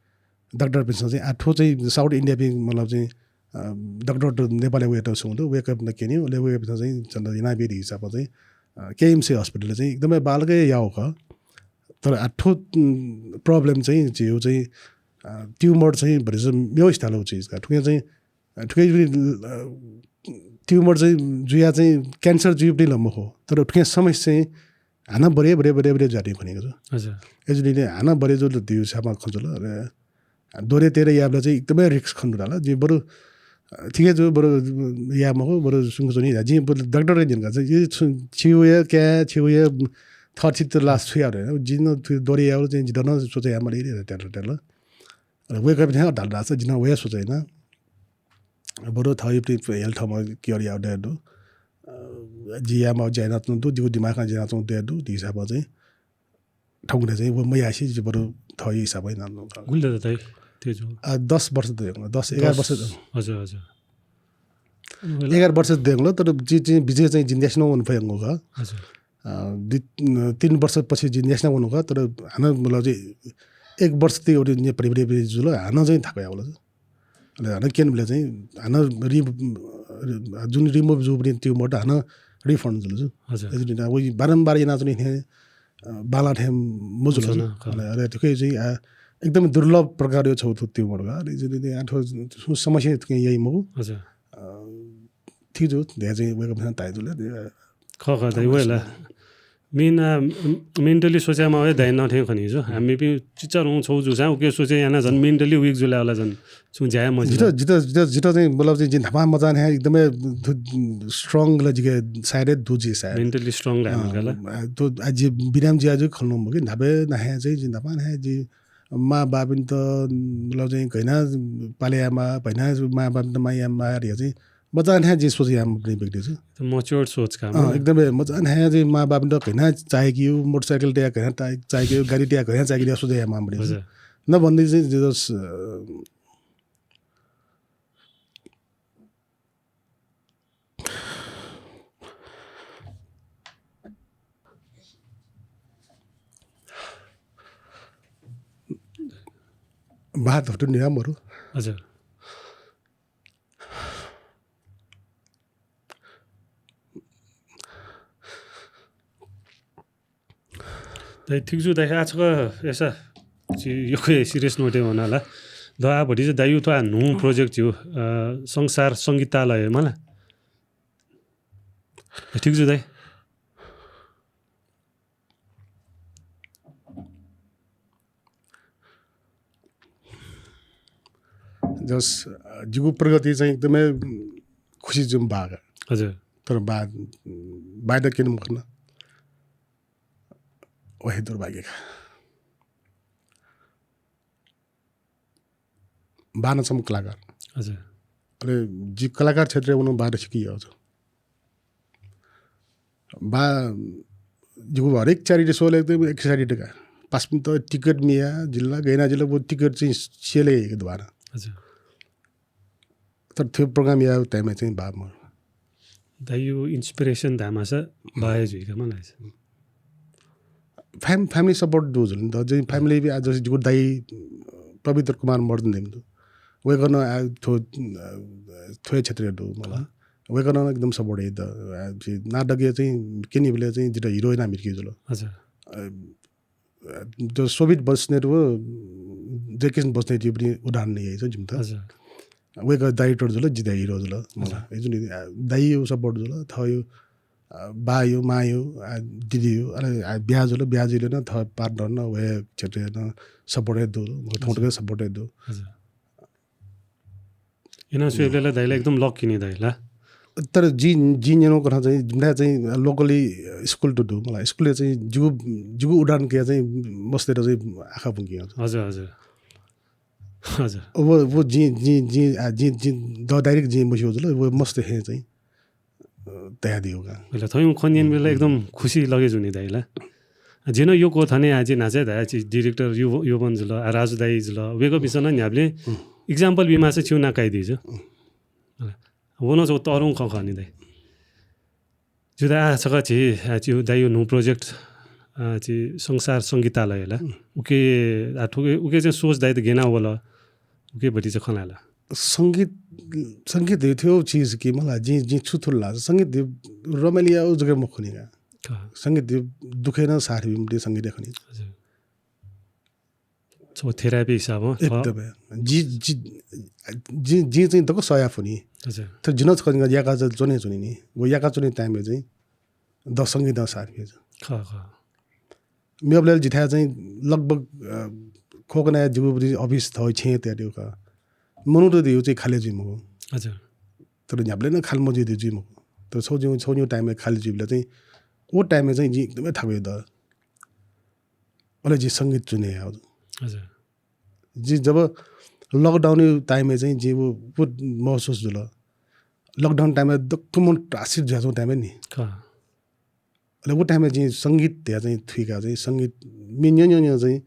डाक्टर पिन्सं चाहिँ आ थो चाहिँ South India पिं मतलब चाहिँ, आ, डाक्टर त नेपालय् वेत सुंदु, wake up न केनि, अले wake up चाहिँ चन्द इना बेरी हिसाब चाहिँ, आ, KMC hospital चाहिँ एकदमै बालकै याउ ख। तर आ थो, उम्, problem चाहिँ जिउ चाहिँ, आ, tumor चाहिँ भरिस म्यौ स्थालो चिज का। थुके चाहिँ, आ, थुके जुइ, आ, tumor चाहिँ जुया चाहिँ cancer जुइ पनि लम्बो हो। तर थुके समस्या चाहिँ हानं बढे, बढे, बढे, बढे जाति खनेको छ। हजुर। ए जुइ हानं बढे जो दिउ सामा खजुल। अरे, दोरे तेरे याबला चाहिँ एकदमै risk खन्नु डाला। जे बरु अ, ठीक हे जू, बरु याये मखु, बरु सुंक च्वनी। जिं बरु डाक्टर हे न्यन का, चाहिँ यी छु-, छिगु हे काय्, छिगु हे थःथित लास छु याये धुन। जिं नं थुइ दरे यायेबलय् चाहिँ जितः नं सोचे याये माली रे, त्याल, त्याल। अले वय्‌कःपिं थें धाल धाःसा जिं नं व हे सोचे याना। बरु थःपिं हेल्थमा care याये दु। अ, जि याये माःगु ज्या यानाच्वनागु दु, जिगु दिमागं ज्या यानाच्वनागु दु, धइगु हिसाबं चाहिँ थौंकन्हय् चाहिँ व मयासें जि बरु थःगु हिसाबं यानाच्वनागु। गुलि दत दाइ, थुइजु? अ, दस वर्ष दयेकल, दस, एघार वर्ष। हजुर, हजुर। एघार वर्ष दयेकल, तर जि चाहिँ बिचय् चाहिँ जि न्यासि नं वने फयेगु खः। हजुर। अ, दुई, अ, तीन वर्षपछि जि न्यासि नं वने खः, तर हानं मतलब चाहिँ एक वर्ष ति वरे ने परिवार जुल, हानं चाहिँ थाकु यावल। अले हानं क्यनेबलय् चाहिँ हानं रि-, जुन remove जूगु tumor त हानं refund जुल जु। हजुर। अले जुन व बारम्बार यानाच्वने थें, अ, बांलाः थें मजुल जु। मजुल, खः। अले, अले थुके चाहिँ, आ, एकदम दुर्लभ प्रकारया छगू थ्व tumor का। अले जुन आ थ्व समस्या थुके याइ मखु। हजुर। अ, ठीक जु, धया चाहिँ वय्‌कःपिन्सं धाइ जुल। खः, खः, दाइ, वय्‌कःपिन्सं वय्‌कःपिन्सं। मेन, अ, mentally सोचे यायेमाःगु हे दाइ नं थें खनी जु। हामीपिं चिचाधंगु छगू जूसां उके सोचे यानाः झन mentally weak जुल धाःसा झन छुं ज्या हे मजिल। जितः, जितः, जितः, जितः चाहिँ मतलब चाहिँ जिं न्हापां मचां हे एकदमै थ्व strong ला जिके सायद दु जि सायद। Mentally strong ला अ, का ला। अ, तो आ जि बिराम जुया जु खँ ल्हानागु मखु कि न्हापा नं हे चाहिँ जि न्हापां हे जि मां बापिन्त मतलब चाहिँ घइना पाले यायेमाः, घइना मां बापिन्त माया यायेमाः धया चाहिँ मचां हे जिं सोचे याःम्ह व्यक्ति जु। एकदम mature सोच का, अँ, मतलब। एकदमै मचां हे जिं मां बापिन्त घइना चाहेकी, मोटरसाइकल तया घइना ता-, चाहेकी, गाडी तया घइना चाहेकी धया सोचे याःम्ह व्यक्ति जु। हजुर। न भन्दै चाहिँ जस, अ, बात हटुन या मरु। हजुर। दाइ, ठीक जु दाइ, आः छकः अय्‌सा झी यक्व हे serious note-य् वना ला। द आः भतिचा दाइया थ्व आः न्हू project झीगु, अ, संसार संगीतालय मला। ठीक जु दाइ। जस, अ, जिगु प्रगति चाहिँ एकदमै, उम्, खुसी जुइम्ह बाः का। हजुर। तर बाः, उम्, बाःयात क्यने मखन। व हे दुर्भाग्य का। बाः नं छम्ह कलाकार। हजुर। अले जि कलाकार क्षेत्रय् वनाः बाःयात सिकि याःगु जु। बाः जिगु हरेक charity show-लय् एकदम excited का। पासापिन्त ticket मियाः जिल, गय् यानाः जिल, व ticket चाहिँ sale याइके दु बाःनं। हजुर। तर थ्व program याःगु time-य् चाहिँ बाः मरु। दाइया inspiration धाःमासा बाः हे जुइ का मला। फ्याम-, family support दु जुल नि त। जि family बि आ जस जिगु दाइ पवित्र कुमार मर्दन धइम्ह दु। वय्‌कलं आ थ्व, अ, थ्व हे क्षेत्रय् दु मला। वय्‌कलं एकदम support याइ द। आ जि नाटकय् चाहिँ क्यनीबलय् चाहिँ जितः hero यानाः म्हितकी जुल। हजुर। अ, अ, द शोभित बस्नेत व जयकिशन बस्नेतया पनि उदाहरण याइ छ जिमित। हजुर। वय्‌कः director जुल, जि दाइ hero जुल मला। हजुर। अय्‌जूगुलिं, आ, दाइया support जुल, थःया, आ, बाःया, मांया, आ, दिदीया, अले, आ, ब्याहा जुल, ब्याहा जुइबलय् नं थः partner नं व हे क्षेत्रय् नं support हे दु, हजुर। थौंतक हे support हे दु। हजुर। याना स्वयेबलय् ला दाइ ला एकदम lucky नि दाइ ला। तर जि, जिं न्यनागु कथं चाहिँ, जिमिथाय् चाहिँ locally school त दु मला। School-य् चाहिँ जिगु, जिगु उदाहरण कयाः चाहिँ मस्तय्‌त चाहिँ आखः ब्वंकी। हजुर, हजुर। हजुर। व, व जिं, जिं, जिं, आ, जिं, जिं द direct जिं मस्यू जुल, व मस्त हे चाहिँ, अ, धयादियो का। अले थौंया खँ न्यनेबलय् एकदम खुसी लगे जू नि दाइ ला। जिं नं यक्व थने आ जि न्हाचः हे धया जि director यु-, युवन जुल, आ, राजु दाइ जुल, वय्‌कःपिन्सं नं न्ह्याबलें हम्म। Example बीमाःसा छिगु नां काइदी जु। हम्म। अले व नं छगू तःधंगु खँ खः नि दाइ। जु दाइ, आ, छकः झी, आ, झी दाइया न्हू project, आ, झी संसार संगीतालय ला। हम्म। उके, आ, थुके, उके चाहिँ सोच दाइयात गय् याना वल। उके भतिचा खँ ल्हाये ला। संगीत, संगीत हे थ्व चिज कि मला, जिं, जिं छु थुल ला, संगीत हे रमाइलो यायेगु जक मखु नि का। का। संगीत हे दुःखय् नं साथ बीम्ह संगीत हे खनी। हजुर। छगू therapy हिसाबं, अ, एकदमै। जि, जि, जि, जिं चाहिँ दक्व सह याये फु नि। हजुर। तर जिं नं छकः याका च्वने च्वने नि। व याका च्वने time-य् चाहिँ द संगीतं साथ बिया जु। खः, खः। मेबलय् जिथाय् चाहिँ लगभग, अ, खोकनाय् जिगु office थः छेँय् तयादीगु खः। मनूत धइगु चाहिँ खालि जुइ मखु। हजुर। तर न्ह्याबलें नं खालि मजुइ जुइ मखु। तर छौ जिं छौ निगू time-य् खालि जुइबलय् चाहिँ व time-य् चाहिँ जिं एकदमै थाकुया दु। अले जिं संगीत चुने याये। हजुर। जिं जब lockdown-या time-य् चाहिँ जिं व, व महसुस जुल। Lockdown time-य् दक्व मन त्रासित जुयाच्वंगु time-य् नि। अले व time-य् जिं संगीत धया चाहिँ थुइका चाहिँ संगीत मि न्यं न्यं न्यं चाहिँ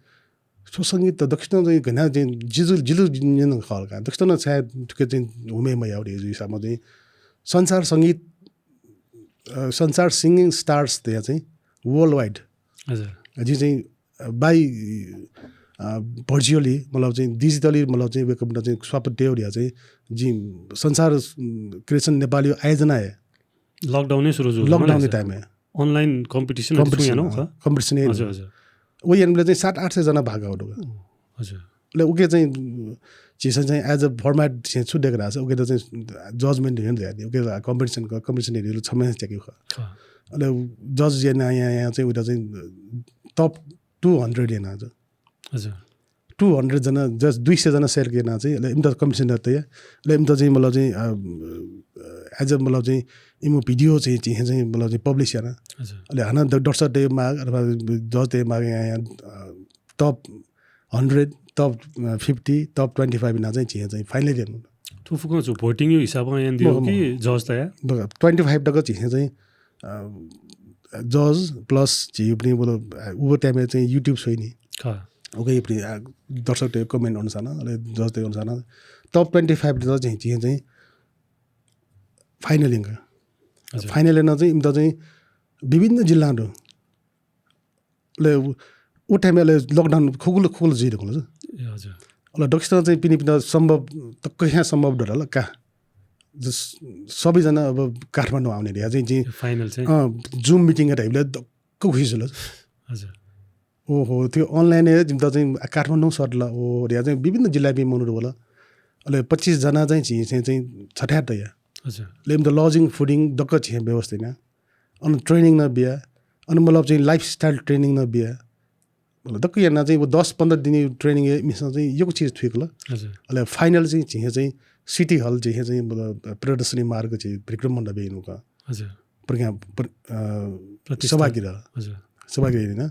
थ्व संगीत त दक्वसिनं चाहिँ घ्यना चाहिँ जिजु, जिजु न्यं खः का। दक्वसिनं छाय् थुके चाहिँ हुमे मयाउ धया जुइ हिसाबमा चाहिँ संसार संगीत, अ, संसार singing stars धया चाहिँ worldwide। हजुर। जिं चाहिँ, अ, by, अ, virtually मतलब चाहिँ digitally मतलब चाहिँ वेकअप चाहिँ स्वाप देउ धया चाहिँ जिं संसार, उम्, creation नेपाली आयोजना हे। Lockdown-य् सुरु जुल lockdown-या time-य्। Online competition competition, याना खः। Competition-य्। हजुर, हजुर। व यानाबलय् चाहिँ सात आठ सय जना भाग आउ दु। हजुर। अले उके चाहिँ झीसं चाहिँ as a format झीसं छु देके धाःसा उके त चाहिँ judgement हेर्नु जाय्। उके competition क-, competition हेर्नु छम्ह च्याके खः। खः। अले judge याना या, या चाहिँ उता चाहिँ top two hundred याना चाहिँ। हजुर। Two hundred जना, just दुई सय जना select याना चाहिँ, अले इमित competition तया, अले इमित चाहिँ मतलब चाहिँ, अ, as a मतलब चाहिँ इमु video चाहिँ, चाहिँ, चाहिँ मतलब चाहिँ publish याना। हजुर। अले हानं द-, दर्शकतय् माग, अथवा judge-तय् माग या, या, अ, top hundred, top, अ, fifty, top twenty-five याना चाहिँ, चाहिँ, चाहिँ final याना। थ्व फुक्कं छु voting-या हिसाबं याना दिउ मखु, कि मखु। Judge तया? मखु, twenty-five तक चाहिँ, चाहिँ, अ, judge plus झी उपनि बोल, अ, उबो time-य् चाहिँ YouTube स्वइनि। खः। उके उपनि, अ, दर्शकतय् comment अनुसार न, अले judge-तय् अनुसार न। Top twenty-five त चाहिँ, चाहिँ, चाहिँ final याना। हजुर। Final याना चाहिँ इमित चाहिँ विभिन्न जिल्ला दु। अले उ, उ time-य् अले lockdown खुकुल, खुकुल जुइ धुंकल। ए, हजुर। अले दक्वसिनं चाहिँ पिने, पिने सम्भव, तक्क ह्या सम्भव दु ल का। जस-, सबैजना अब काठमाडौं आउने धया चाहिँ, चाहिँ, ए, final चाहिँ? अँ, Zoom meeting-य् धाइबलय् दक्क खुसी जुल। हजुर। ओहो, त्यो online-य् जिमित चाहिँ काठमाडौं सत ल, ओ, धया चाहिँ विभिन्न जिल्लापिं मनूत वल। अले पच्चिस जना चाहिँ झी चाहिँ, चाहिँ छथाय् तया। हजुर। अले इमित lodging, fooding दक्क झी व्यवस्था याना। अन training नं बिया, अन मतलब चाहिँ lifestyle training नं बिया। मतलब दक्क याना चाहिँ व दस पन्ध्र दिनया training-य् इमिसं चाहिँ यक्व चिज थुइकल। हजुर। अले final चाहिँ झी चाहिँ City Hall झी चाहिँ मतलब प्रदर्शनी मार्ग चाहिँ विक्रम मण्डपय् याना का। हजुर। प्रज्ञा, प्र-, अ, प्रतिष्ठान। सभागृह। हजुर। सभागृह याना।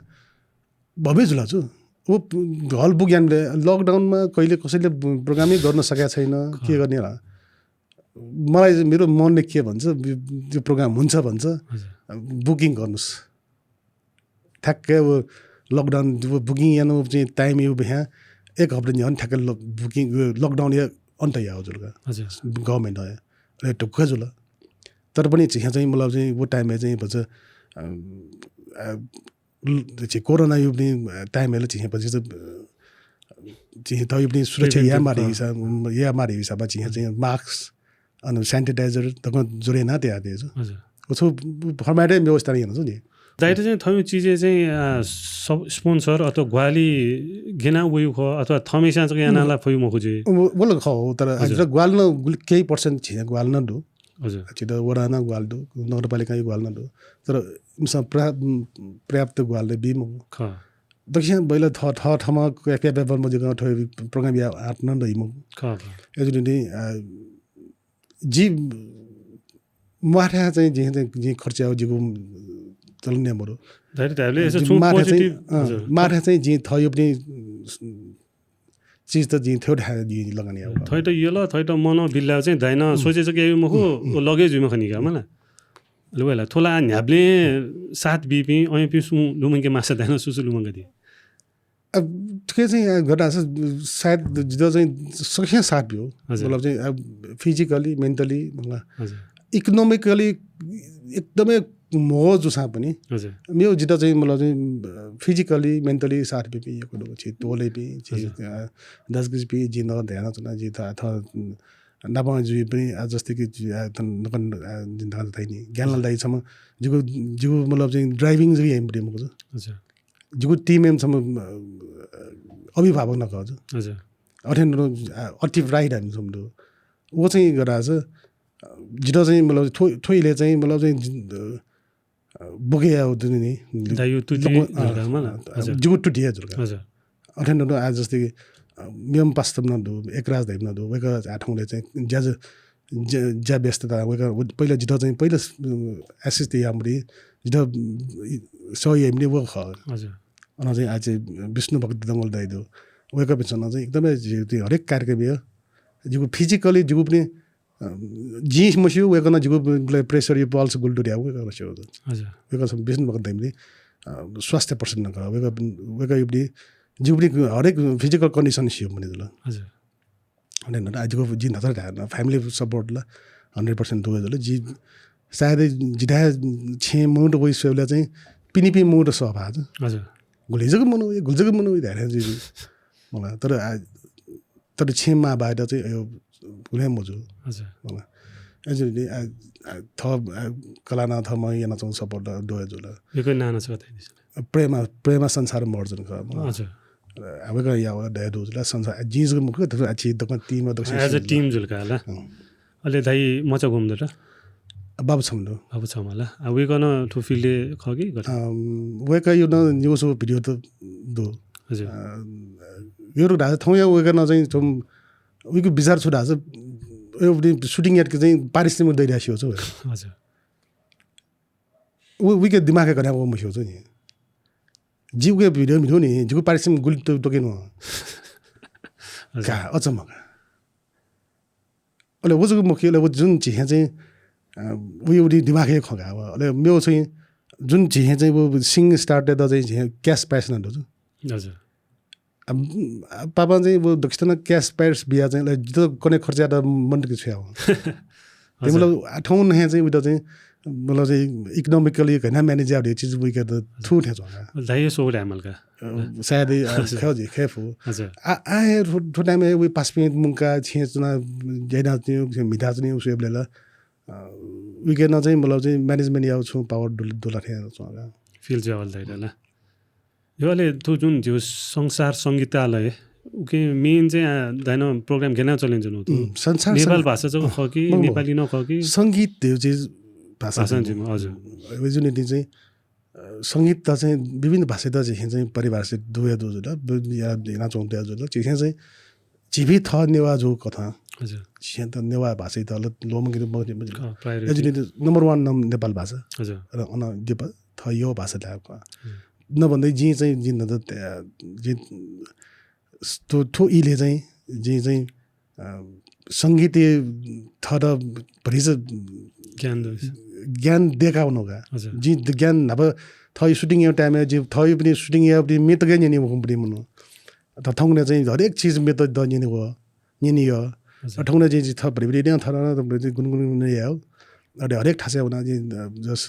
भव्य जुल छु। व hall book यानाबलय् lockdown-मा कहिले कसैले program-नै गर्न सकेको छैन, खः। के गर्ने होला? मलाई चाहिँ मेरो मनले के भन्छ, बि-, त्यो program हुन्छ भन्छ, हजुर। Booking गर्नुस्। ठ्याक्कै व lockdown, व booking याना चाहिँ time यो बिहा एक हप्ता नि हन ठ्याक्कै ल-, booking, व lockdown या अन्त या हो जुल का। हजुर। Government हो या। अले ढुक्क जुल। तर पनि झी चाहिँ मतलब चाहिँ व time-य् चाहिँ भन्छ, अ, अ, ल-, झी कोरोना यो पनि time-य् ल झी पछि चाहिँ, अ, झी त यो पनि सुरक्षा या मारे हिसाब, या मारे हिसाबमा झी चाहिँ mask, अन sanitizer दक्व जोरे ना तया दे जो। हजुर। व छु format-य् व्यवस्था याना छु नि। दाइट चाहिँ थयु चिजय् चाहिँ, अ, सब-, sponsor अथवा ग्वाहालि गेना वयु ख अथवा थमेसा चाहिँ याना ला फयु मखु जे। व-, वल ख हो, तर हजुर। आज ग्वाहालि न गुलि केही percent झी ग्वाहालि न दु। हजुर। झीत वडा न ग्वाहालि दु, नगरपालिका यो ग्वाहालि न दु। तर इमिसं पर्या-, पर्याप्त ग्वाहालि बी मखु। खः। दक्वसिनं बैला थ-, थ-, थमा प्या-, प्या-, प्या-, मजिक थ्व program या आँट न दइ मखु। खः, खः। एजुलिनी, अ, जि म्वाथा चाहिँ जि, जि, जि खर्च याउ जिगु चलन ने मरु। धाइट धाइले यसो जि छु म्वाथा चाहिँ, positive, अ, हजुर। म्वाथा चाहिँ जि थयो पनि चिज त जिं थ्यौ धाये जिं लगन याउ। थैत यल, थैत मन बिल्ला चाहिँ धाइन सोचे चाहिँ याइ मखु, व लगे जुइमा खनिका मला। अले वयला थोला न्ह्याबलें साथ बीपिं, अयपिं सुं लुमंके मासा धाइन सुसु लुमंका दि। अब थुके चाहिँ गदा सायद जित चाहिँ सक्सें साथ बियो। हजुर। मतलब चाहिँ अब physically, mentally, मतलब हजुर। Economically एकदमै मोह जुसा पनि। हजुर। मेउ जित चाहिँ मतलब चाहिँ physically, mentally साथ बिपिं यको दो छि तोले पि छि, हजुर। अ, दस गज पि जि न ध्यान चुना जि त अथ नापं जुइ पनि, अ, जस्तै कि जि, अ, तन नकन, अ, जिन धान थाइनी। ज्ञानलाल दाइ छम जिगु, जिगु मतलब चाहिँ driving जि यम बडे मको। हजुर। जिगु team यम छम, अ, अभिभावक नक हजुर। हजुर। अथेन, अ, active ride हामी छम दु। व चाहिँ गराज, अ, जित चाहिँ मतलब थो-, थोइले चाहिँ मतलब चाहिँ जि-, अ, अ, बुके या दुनि नि। दायु तुति लोक-, अ, जुर्का मला? अ, हजुर। जिगु तुति या जुर्का। हजुर। अथेन दु आज जस्तै कि, अ, मेम पास्तम न दु, एकराज धाइम न दु, वेक आ ठाउँले चाहिँ ज्याज ज्या, ज्या व्यस्तता, वय्‌कः, व पहिला जितः चाहिँ पहिला, अ, assist याःम्ह, जितः, अ, सहयोग याःम्ह व खः। हजुर। अन चाहिँ आः चाहिँ विष्णु भक्त डंगोल दाइ दु। वय्‌कःपिन्सं चाहिँ एकदमै जि, जि हरेक कार्यक्रमय् जिगु physically जिगु पनि, अ, जिं मस्यू, वय्‌कलं जिगु pressure या pulse गुलि दु धयागु वय्‌कलं स्यू। हजुर। वय्‌कःपिन्सं विष्णु भक्त दाइ पनि, अ, स्वास्थ्य प्रसन्न खः। वय्‌कः, वय्‌कःया पनि जिगु पनि हरेक physical condition स्यू मने जुल। हजुर। अले न, आः जिगु जिं न्हाचः धाये न, family support ला hundred percent दु जुल। जि सायद जिथाय् छेँ मनूत वइ स्वयेबलय् चाहिँ पिने पिने मनूत सः भाः। हजुर। गुलि जक मनू वइ, गुलि जक मनू वइ धाये जि। मला, तर आः, तर छेँ मां बाय्‌त चाहिँ अयो गुलि मजू। हजुर। मला। अय्‌जूगुलिं आः, आः, थः, आः, कलां नं थःम्हं यानाच्वंगु support दु जुल। वय्‌कःया नां नं छकः धयादिसँ। प्रेमा, प्रेमा संसार महर्जन खः। मला। हजुर। अ, वय्‌कलं याःगु ला दया दु जुल, संसार, जिं जक मखु, तर आः झी दक्वं team, दक्वं as a team जुल का ला। अँ। अले दाइ मचा गुम्ह दु त? बाबु छम्ह दु। बाबु छम्ह ला। आः वय्‌कः नं थ्व field-य् खः कि गथे? अम, वय्‌कःया नं निगू छगू video त दु। हजुर। अ, यो धाःसा थौंया वय्‌कलं चाहिँ थ्व, वय्‌कःया विचार छु धाःसा, यो shooting यात कि चाहिँ पारिश्रमिक दइ धयागु स्यू छु। हजुर। व, वय्‌कःया दिमागय् गथे वःगु मस्यू नि। जि वय्‌कःया video म्हितू नि, जिगु पारिश्रमिक गुलि त्व-, त्वःके नं। हजुर। का, अचम्म का। अले व जक मखु, अले व जुन झीसं चाहिँ, अ, वय्‌कःया दिमागय् खँ का व। अले मेगु चाहिँ जुन झीसं चाहिँ व singing start यात चाहिँ झीसं cash prize नं दु। हजुर। आ, आ, पापां चाहिँ व दक्वसित नं cash prize बियाः चाहिँ, like, जितः कन्हय् खर्च यायेत मन्त कि छु याः। हजुर। मतलब, आ, थौं नं चाहिँ उइत चाहिँ, मतलब चाहिँ economically घ्यना manage याये धइगु चिज वय्‌कःयात थु थें च्वं का। धाये सो रे आमल का। अ, सायद, अ, हजुर। खः जि, खः फु। हजुर। आ, आ हे थ्व, थ्व time-य् वय् पासापिं मुंकाः छेँ च्वनाः ज्या यानाच्वनी, म्हिताच्वनी, उ स्वयेबलय् ला, अ, वय्‌कलं चाहिँ, मतलब चाहिँ management यायेगु छुं power दु, दु ला थें च्वं का। Feel जुयावल धाइ ला। यो अले थ्व जुन झीगु संसार संगीतालय, उकी main चाहिँ, आ, धाइन program गय् याना च्वने जुन थ्व? उम्, संसार नेपाल संगीत भाषा जक अँ, खः कि, मखु, मखु। नेपाली नं खः कि? संगीत धइगु चिज भाषा भाषा जुन। जुन, हजुर। अ, वय् जुन निंतिं चाहिँ, अ, संगीत त चाहिँ विभिन्न भाषायात झीसं चाहिँ परिभाषित दु हे दु जुल, दु या, यानाच्वंगु दु हे जुल। झीसं चाहिँ झीपिं थः नेवाः जूगु कथं। हजुर। झीसं त नेवाः भाषायात ल-, ल्वःमंके मखु, मखु। अँ, priority। अय्‌जूगुलिं number one नं नेपाल भाषा। हजुर। र अन दिपा थः यःगु भाषा धायेगु खः। हजुर। नभन्दै जिं चाहिँ, जिं न त, अ, जिं थ्व, थ्व इलय् चाहिँ, जिं चाहिँ, अ, संगीतय् थःत भतिचा ज्ञान दु। ज्ञान दय्‌का वनागु का। हजुर। जिं द-, ज्ञान न्हापा थः shooting याःगु time-य् जि थः पनि shooting याःगु पनि म्ये तक न्यने मखु पनि मनू। त थौंकन्हय् चाहिँ हरेक चिज म्ये तक न्यने वः। न्यने यः। हजुर। अ, थौंकन्हय् जिं थः भतिचा नं थः नं त भतिचा गुनगुन याः। अले हरेक थासय् वनाः जिं, अ, जस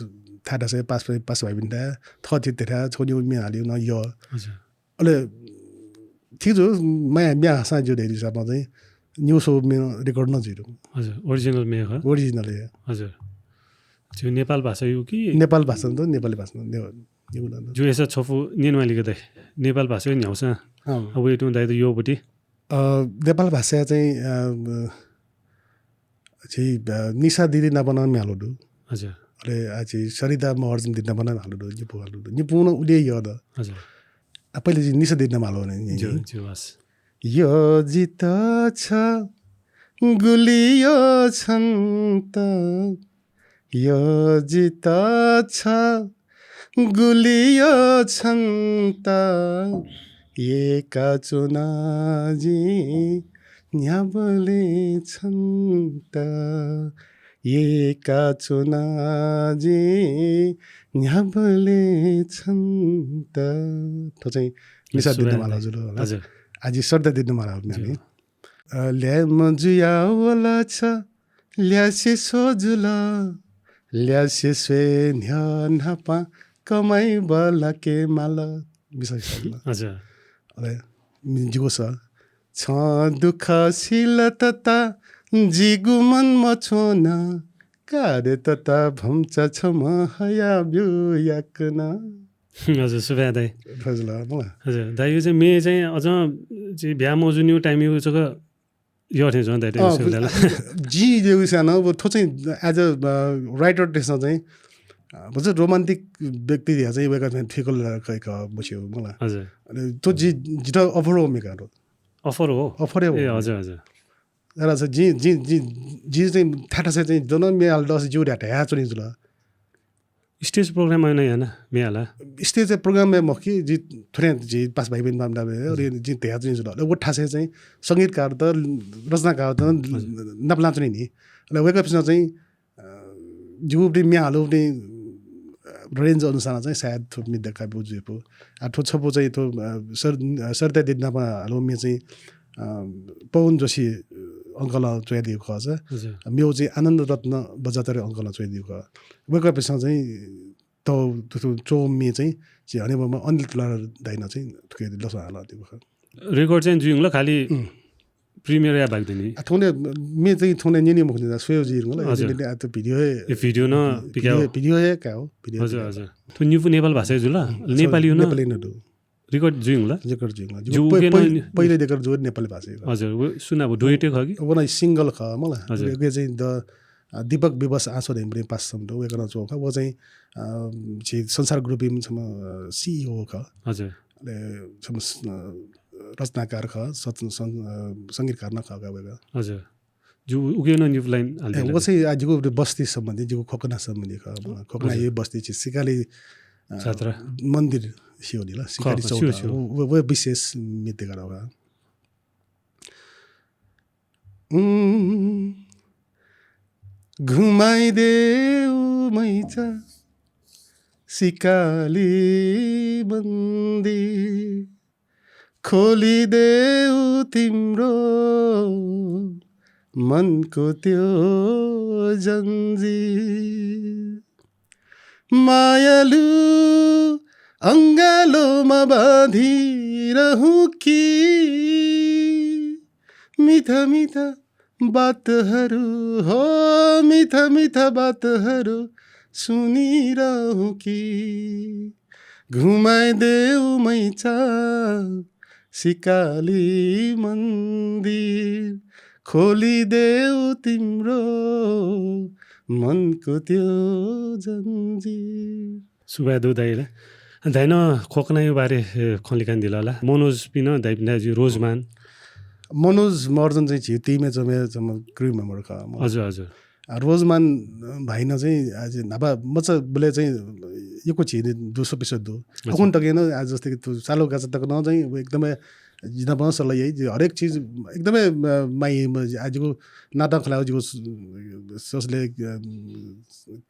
थाय् थासय् पासा, पासा भाइपिन्त थः थेथाय् छगू निगू म्ये हाले नं यः। हजुर। अले ठीक जू, म्ये, म्ये हासां ज्यू धइगु हिसाबं चाहिँ निगू सौ म्ये record नं जुइ दु। हजुर, original म्ये खः? Original हे। हजुर। झीगु नेपाल भाषा यू कि? नेपाल भाषा नं दु, नेपाली भाषा नं दु, ने-, निगू नं दु। ज्यू, अय्‌सा छपु न्यनेमाली का दाइ। नेपाल भाषा न्ह्याःसां। अँ। अब वय् तुं दाइयात यःगु पति। अ, नेपाल भाषा चाहिँ, अ, झी, अ, निशा दिदी नाप नं म्ये हालागु दु। हजुर। अले आः झी सरिता महर्जन दिदी नाप नं हालागु दु, निपु हालागु दु। निपुं नं उलि हे यः द। हजुर। आ, पहिले झी निशा दिदी नाप हालागु नि, नि, ज्यू, नि। ज्यू, हस्। यः जितः छ, गुलि यः छन्त, यः जितः छ, गुलि यः छन्त, यय्‌का च्वना जिं न्ह्याबलें छन्त, यय्‌का च्वना जिं न्ह्याबलें छन्त। थ्व चाहिँ निशा दिदी नाप हालागु जुल होला। हजुर। आः झी सरिता दिदी नाप हालागु म्ये नि। अ, ल्याय्म्ह जुयावल छ, ल्यासे स्वजुल, ल्यासे स्वये न्ह्यः न्हापां कमाइ बल्लाके माल। मिसा हिसाबमा। अच्छा। अले, मि-, जिगु स, छं दुःख सिल तता, जिगु मन मछ्वन, का रे तता भम्चा छम्ह हया ब्यु याकन। हजुर, सुभाय् दाइ। फैजला, मला। हजुर, दाइ, यो चाहिँ म्ये चाहिँ अझ चाहिँ ब्याहा मजूनिगु time-य् जक यः थें च्वं दाइ, अँ, सुभाय् दाइ ला। जिं यो विषय न, अब थ्व चाहिँ as a, अ, writer थें चाहिँ, अ, भचा romantic व्यक्ति या चाहिँ वय्‌कः चाहिँ थुइकल ला कइक मस्यू मला। हजुर। अले थ्व जि, जितः offer हो म्ये का थ्व। Offer हो? Offer हे हो। ए, हजुर, हजुर। तर चाहिँ जिं, जिं, जिं, जिं चाहिँ थाय् थासय् चाहिँ दन म्ये हाल दस ज्यू धया धया च्वनी जुल। Stage program याना म्ये हाला। Stage program मखु कि, जि थुने जि पास भाइ बहिनी बाम दाबे, अरे, जि धया च्वनी जुल। अले व थासय् चाहिँ संगीतकार त, रचनाकार त नापलां च्वनी नि। अले वय्कःपिन्सं चाहिँ, अ, जिगु म्ये हालु, अ, range अनुसार चाहिँ सायद थ्व म्ये दय्काब्यु जुइफु। आ, थ्व छपु चाहिँ थ्व, अ, सर-, अ, सरिता दिदी नाप हालु म्ये चाहिँ, अ, पवन जोशी, अ, uncle च्वयादीगु खः। हजुर। मेगु चाहिँ आनन्द रत्न बज्राचार्य uncle च्वयादीगु खः। वय्कःपिन्सं चाहिँ थ्व, थ्व, थ्व च्वःगु म्ये चाहिँ झी हनेबहःम्ह अनिल तुलाधर दाइनं चाहिँ थुके लसः हालादीगु खः। Record चाहिँ जुइगु ला, खालि premiere याये बाकी दनि। आ, थौंले म्ये चाहिँ थौंले न्यने मखुनि, स्वये जुइगु ला। हजुर। आ, त video हे, ए, video नं पिकाः। Video, video हे काः हो, video हे पिकाः। हजुर। थ्व निपु नेपाल भाषाय् जुल? नेपाली नं? नेपाली नं दु। Record जुइगु ला? Record जुइगु ला। पहिले record जुइगु नेपाली भाषाय्। हजुर, व सुनाबो duet हे खः कि? व नं single खः मला। हजुर। व चाहिँ द-, अ, दीपक विवश आँसु धइम्ह पास सम दु, वय्कलं च्वःगु खः। व चाहिँ, अ, झी संसार group-या छम्ह, अ, CEO खः। हजुर। अले छम्ह स-, अ, रचनाकार खः, सच-, सं-, अ, संगीतकार नं खः का वय्कः। हजुर। जु उके नं निपु line हाल ए, दिला। व चाहिँ आ, जिगु बस्ती सम्बन्धी, जिगु खोकना सम्बन्धी खः। खोकना हजुर। यो बस्ती चाहिँ सिकाली, अ, जात्रा। मन्दिर सियोली ला, सिकाली खः, खः, चौता। सियो, सियो। व, व, व विशेष म्ये दय्काः खः। उम्, घुमाइदेऊ मैचा सिकाली मन्दिर, खोलिदेऊ तिम्रो मनको त्यो जन्जिर। मायालु अङ्गालोमा बाँधिरहूँ कि मिठा मिठा बातहरू, हो मिठा मिठा बातहरू सुनिरहूँ कि। घुमाइदेऊ मैचा सिकाली मन्दिर, खोलिदेऊ तिम्रो मनको त्यो जन्जिर। सुभाय् दु दाइ ला। दाइनं खोकनाया बारे, ए, खँ लिकादिल ला। मनोजपिं नं दाइपिं दाइ जु रोजमान। मनोज महर्जन चाहिँ झी team-य् जम्मे, जम्मे crew member खः। हजुर, हजुर। आ, रोजमान भाइनं चाहिँ आज न्हापा मचा बलय् चाहिँ यक्व झी दुसो पिसो दु। हजुर। अखुन तक नं आज जस्तै कि थ्व सालो गाचा तक नं चाहिँ व एकदमै जिनापं सल्लाह याइ, हरेक चिज एकदमै, अ, माइ, म, आजिगु नाता खलाउ जिगु स-, ससले, अ,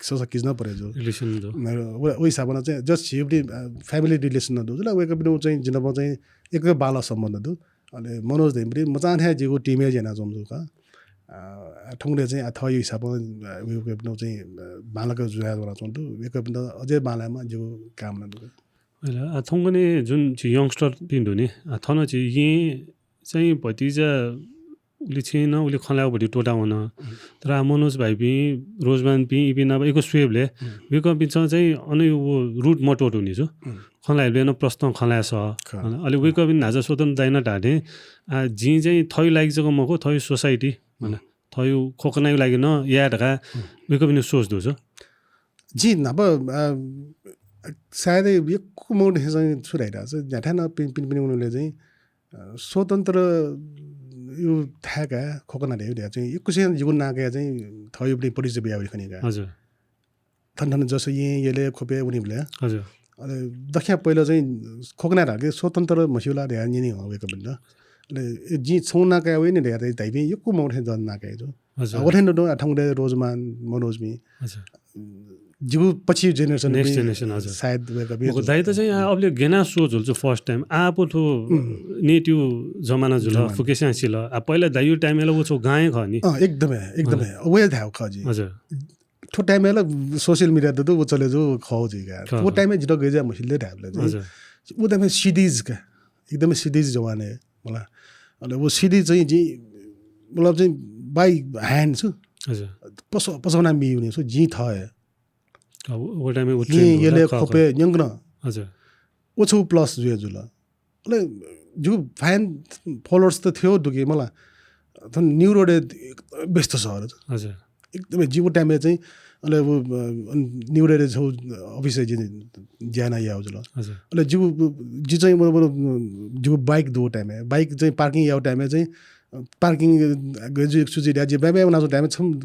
सस किज नं परे जो। Relation दु। अ, व, व हिसाबं चाहिँ just झी पनि, अ, family relation नं दु। जुल वय्कःपिं चाहिँ जिनापं चाहिँ एकदमै बांला सम्बन्ध दु। अले मनोज धइम्ह मचां थें जिगु team-य् यानाच्वंगु का। अ, थौंकन्हय् चाहिँ आ, थःगु हिसाबं, अ, वय्कःपिं चाहिँ, अ, बांलाक जुया वनाच्वंगु दु। वय्कःपिन्त अझै बांलायेमा जिगु कामना दु। अले, आ, थौंकन्हय् जुन झी youngster-पिं दु नि, आ, थन झी येँ चाहिँ भतिचा उलि छेँ नं उलि खँ ल्हायेगु भति त्वःता वन। हम्म। तर आ, मनोज भाइपिं, रोजमानपिं, इपिं नाप यक्व स्वयेबलय्, हम्म। वय्कःपिन्सं चाहिँ अन व root मत्वःतू नि जु। हम्म। खँ ल्हाइबलय् नं प्रश्न खँ ल्हाये सः। खः। अले वय्कःपिं न्हाचः स्वतन्त्र दाइनं धाःथें, आ, जिं चाहिँ थःगु लागि जक मखु, थःगु society, हम्म। थःगु खोकनाया लागि नं याये धकाः, हम्म। वय्कःपिनि सोच दु जु। जिं न्हापा, आ, सायद यक्व मनूतय्सं छु धाइ धाःसा, न्ह्याथाय् नं पिन-, पिन-, पिने मनूतय्सं चाहिँ, अ, स्वतन्त्र यो थाय् का, खोकना धयागु धया चाहिँ यक्वसिनं जिगु नां कयाः चाहिँ थःगु परिचय बियावइ खनी का। हजुर। थन थन जसो येँ, यलय्, ख्वपय् वनीबलय्। हजुर। अले दक्वस्यां पहिला चाहिँ खोकना धाःगु स्वतन्त्र म्हस्यू ला धयाः न्यनी हं वय्कःपिन्त। अले ए, जिं छगू नां कयावइ नि धयाः धाइपिं यक्व मनूतय्सं नां कयाच्वन। हजुर। अ, व थें नं दु, आ, थौंकन्हय् रोजमान, मनोजपिं। हजुर। जिगु पछि generation next generation, हजुर। सायद वय्कःपिं मखु, दाइ त चाहिँ, आ, अबलय् गय् यानाः show जुल छु first time। आ, आः पु थ्व हम्म। net-या जमाना जुल, जमाना। फुक्कसिनं सिल। आ, पहिला दाइया time-य् ला व छगू गां हे खः नि। अँ, एकदमै, एकदमै। हजुर। व हे धायेगु खः जिं। हजुर। थ्व time-य् ला social media त दु, व चले जू खः जुइ का। खः, व खः। Time-य् जितः गय् जुया म्हसिल धायेबलय् चाहिँ। हजुर। व time-य् CDs का, एकदमै CDs जमाना हे मला। अले व CD चाहिँ जिं, मतलब चाहिँ by hand छु। हजुर। पस-, पसःना मियु नि छु, जिं थः हे। अ, व, व time-य् व येँ, trend यलय्, खः, खः। ख्वपय् न्यंकनं। हजुर। व छगू plus जुया जुल। अले जिगु fan followers त थ्यंगु दु कि मला। थन New Road-य् व्यस्त शहर। हजुर। एकदमै जिगु time-य् चाहिँ, अले व, अ, New Road-य् छगू office-य् जिं ज्या याना याःगु जुल। हजुर। अले जिगु, जि चाहिँ, मतलब, जिगु bike दु time-य्, bike चाहिँ parking याःगु time-य् चाहिँ पार्किङ गय् जुइ, सुझी ल्याः, जि बाय् बाय् वनाच्वंगु time-य् छम्ह,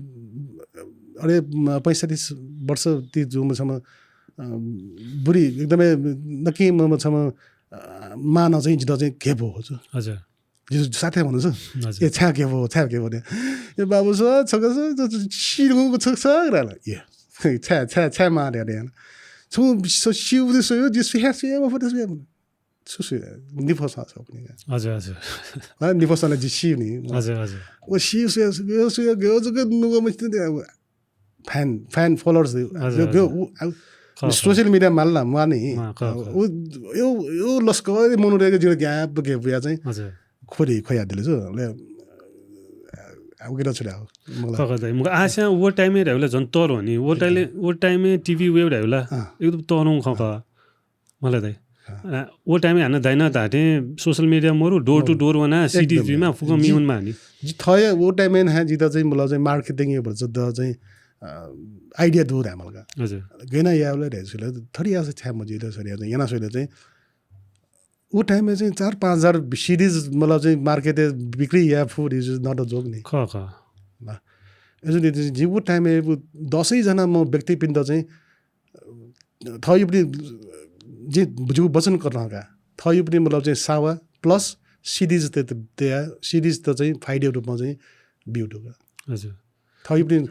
अरे, म, पैंसठ्ठी वर्ष ति जूम्ह छम्ह, अ, बुढी एकदमै नकिं म, म छम्ह, अ, मां नं चाहिँ जितः चाहिँ घेपु हो छु। हजुर। जितः साथै भन्नु छु। हजुर। ए, छाय् घेपु हो, छाय् घेपु हो ने। ए, बाबु स, छक स, स, स, सिधुंगु छक स, ग्राला। ए, छाय्, छाय्, छाय् मां रे, रे। छु, स, सिउ दे सो, जि सुया, सुया, मफुत सुया। छु, छु, निफोसं छ अपनी का। हजुर, हजुर। हाँ, निफोसं जी सिउ नि। हजुर, हजुर। ओ सिउ, सुया, सुया, सुया, गयो जक नुगः मस्ती दे, अब fan, fan followers दे। हजुर, गयो, गयो, हजुर। उ, अब खः, खः। Social media माल ना, माने। हाँ, खः, खः। उ, यो, यो लस्कर, मनु रे, जिगु ग्याप, ग्याप या चाहिँ। हजुर। खोरी, खोया दिले छु, ले, अब के छु रे, अब, मला। खः, खः, दाइ। मगर आस्यां वो time-य् रे, झन तःधं नि। वो time-य्, वो time-य् TV wave रे, हाँ। एकदम तःधं खः, खः। मला दाइ। हाँ। आ, वो time-य् हानं दाइनं धाःथें social media Maru, door to door वना, CD एकदम। जुइमा, फुक्कं जि, मिउनमा नि। जि थय वो time-य् नं जितः चाहिँ, मतलब चाहिँ marketing-य् भचा द चाहिँ, अ, idea दु धाये मला का। हजुर। गय् यायेबलय् धाये छु ले, थरि याःसा छाय् मजुइ ले, सरि याःसा याना स्वइले चाहिँ, वो time-य् चाहिँ चार पाँच हजार CDs, मतलब चाहिँ market-य् बिक्री याये फु, is not a joke नि। खः, खः। ला। अय्‌जूगुलिं चाहिँ जि वो time-य् वो दसैँ जना म व्यक्तिपिन्त चाहिँ थःयुपट्टि जि, जिगु वचन कथं का। थःयुपट्टि मतलब चाहिँ सावा plus CDs त, त, तया, CDs त चाहिँ फाइदे रूपमा चाहिँ बिउ दु का। हजुर। थःयुपट्टि,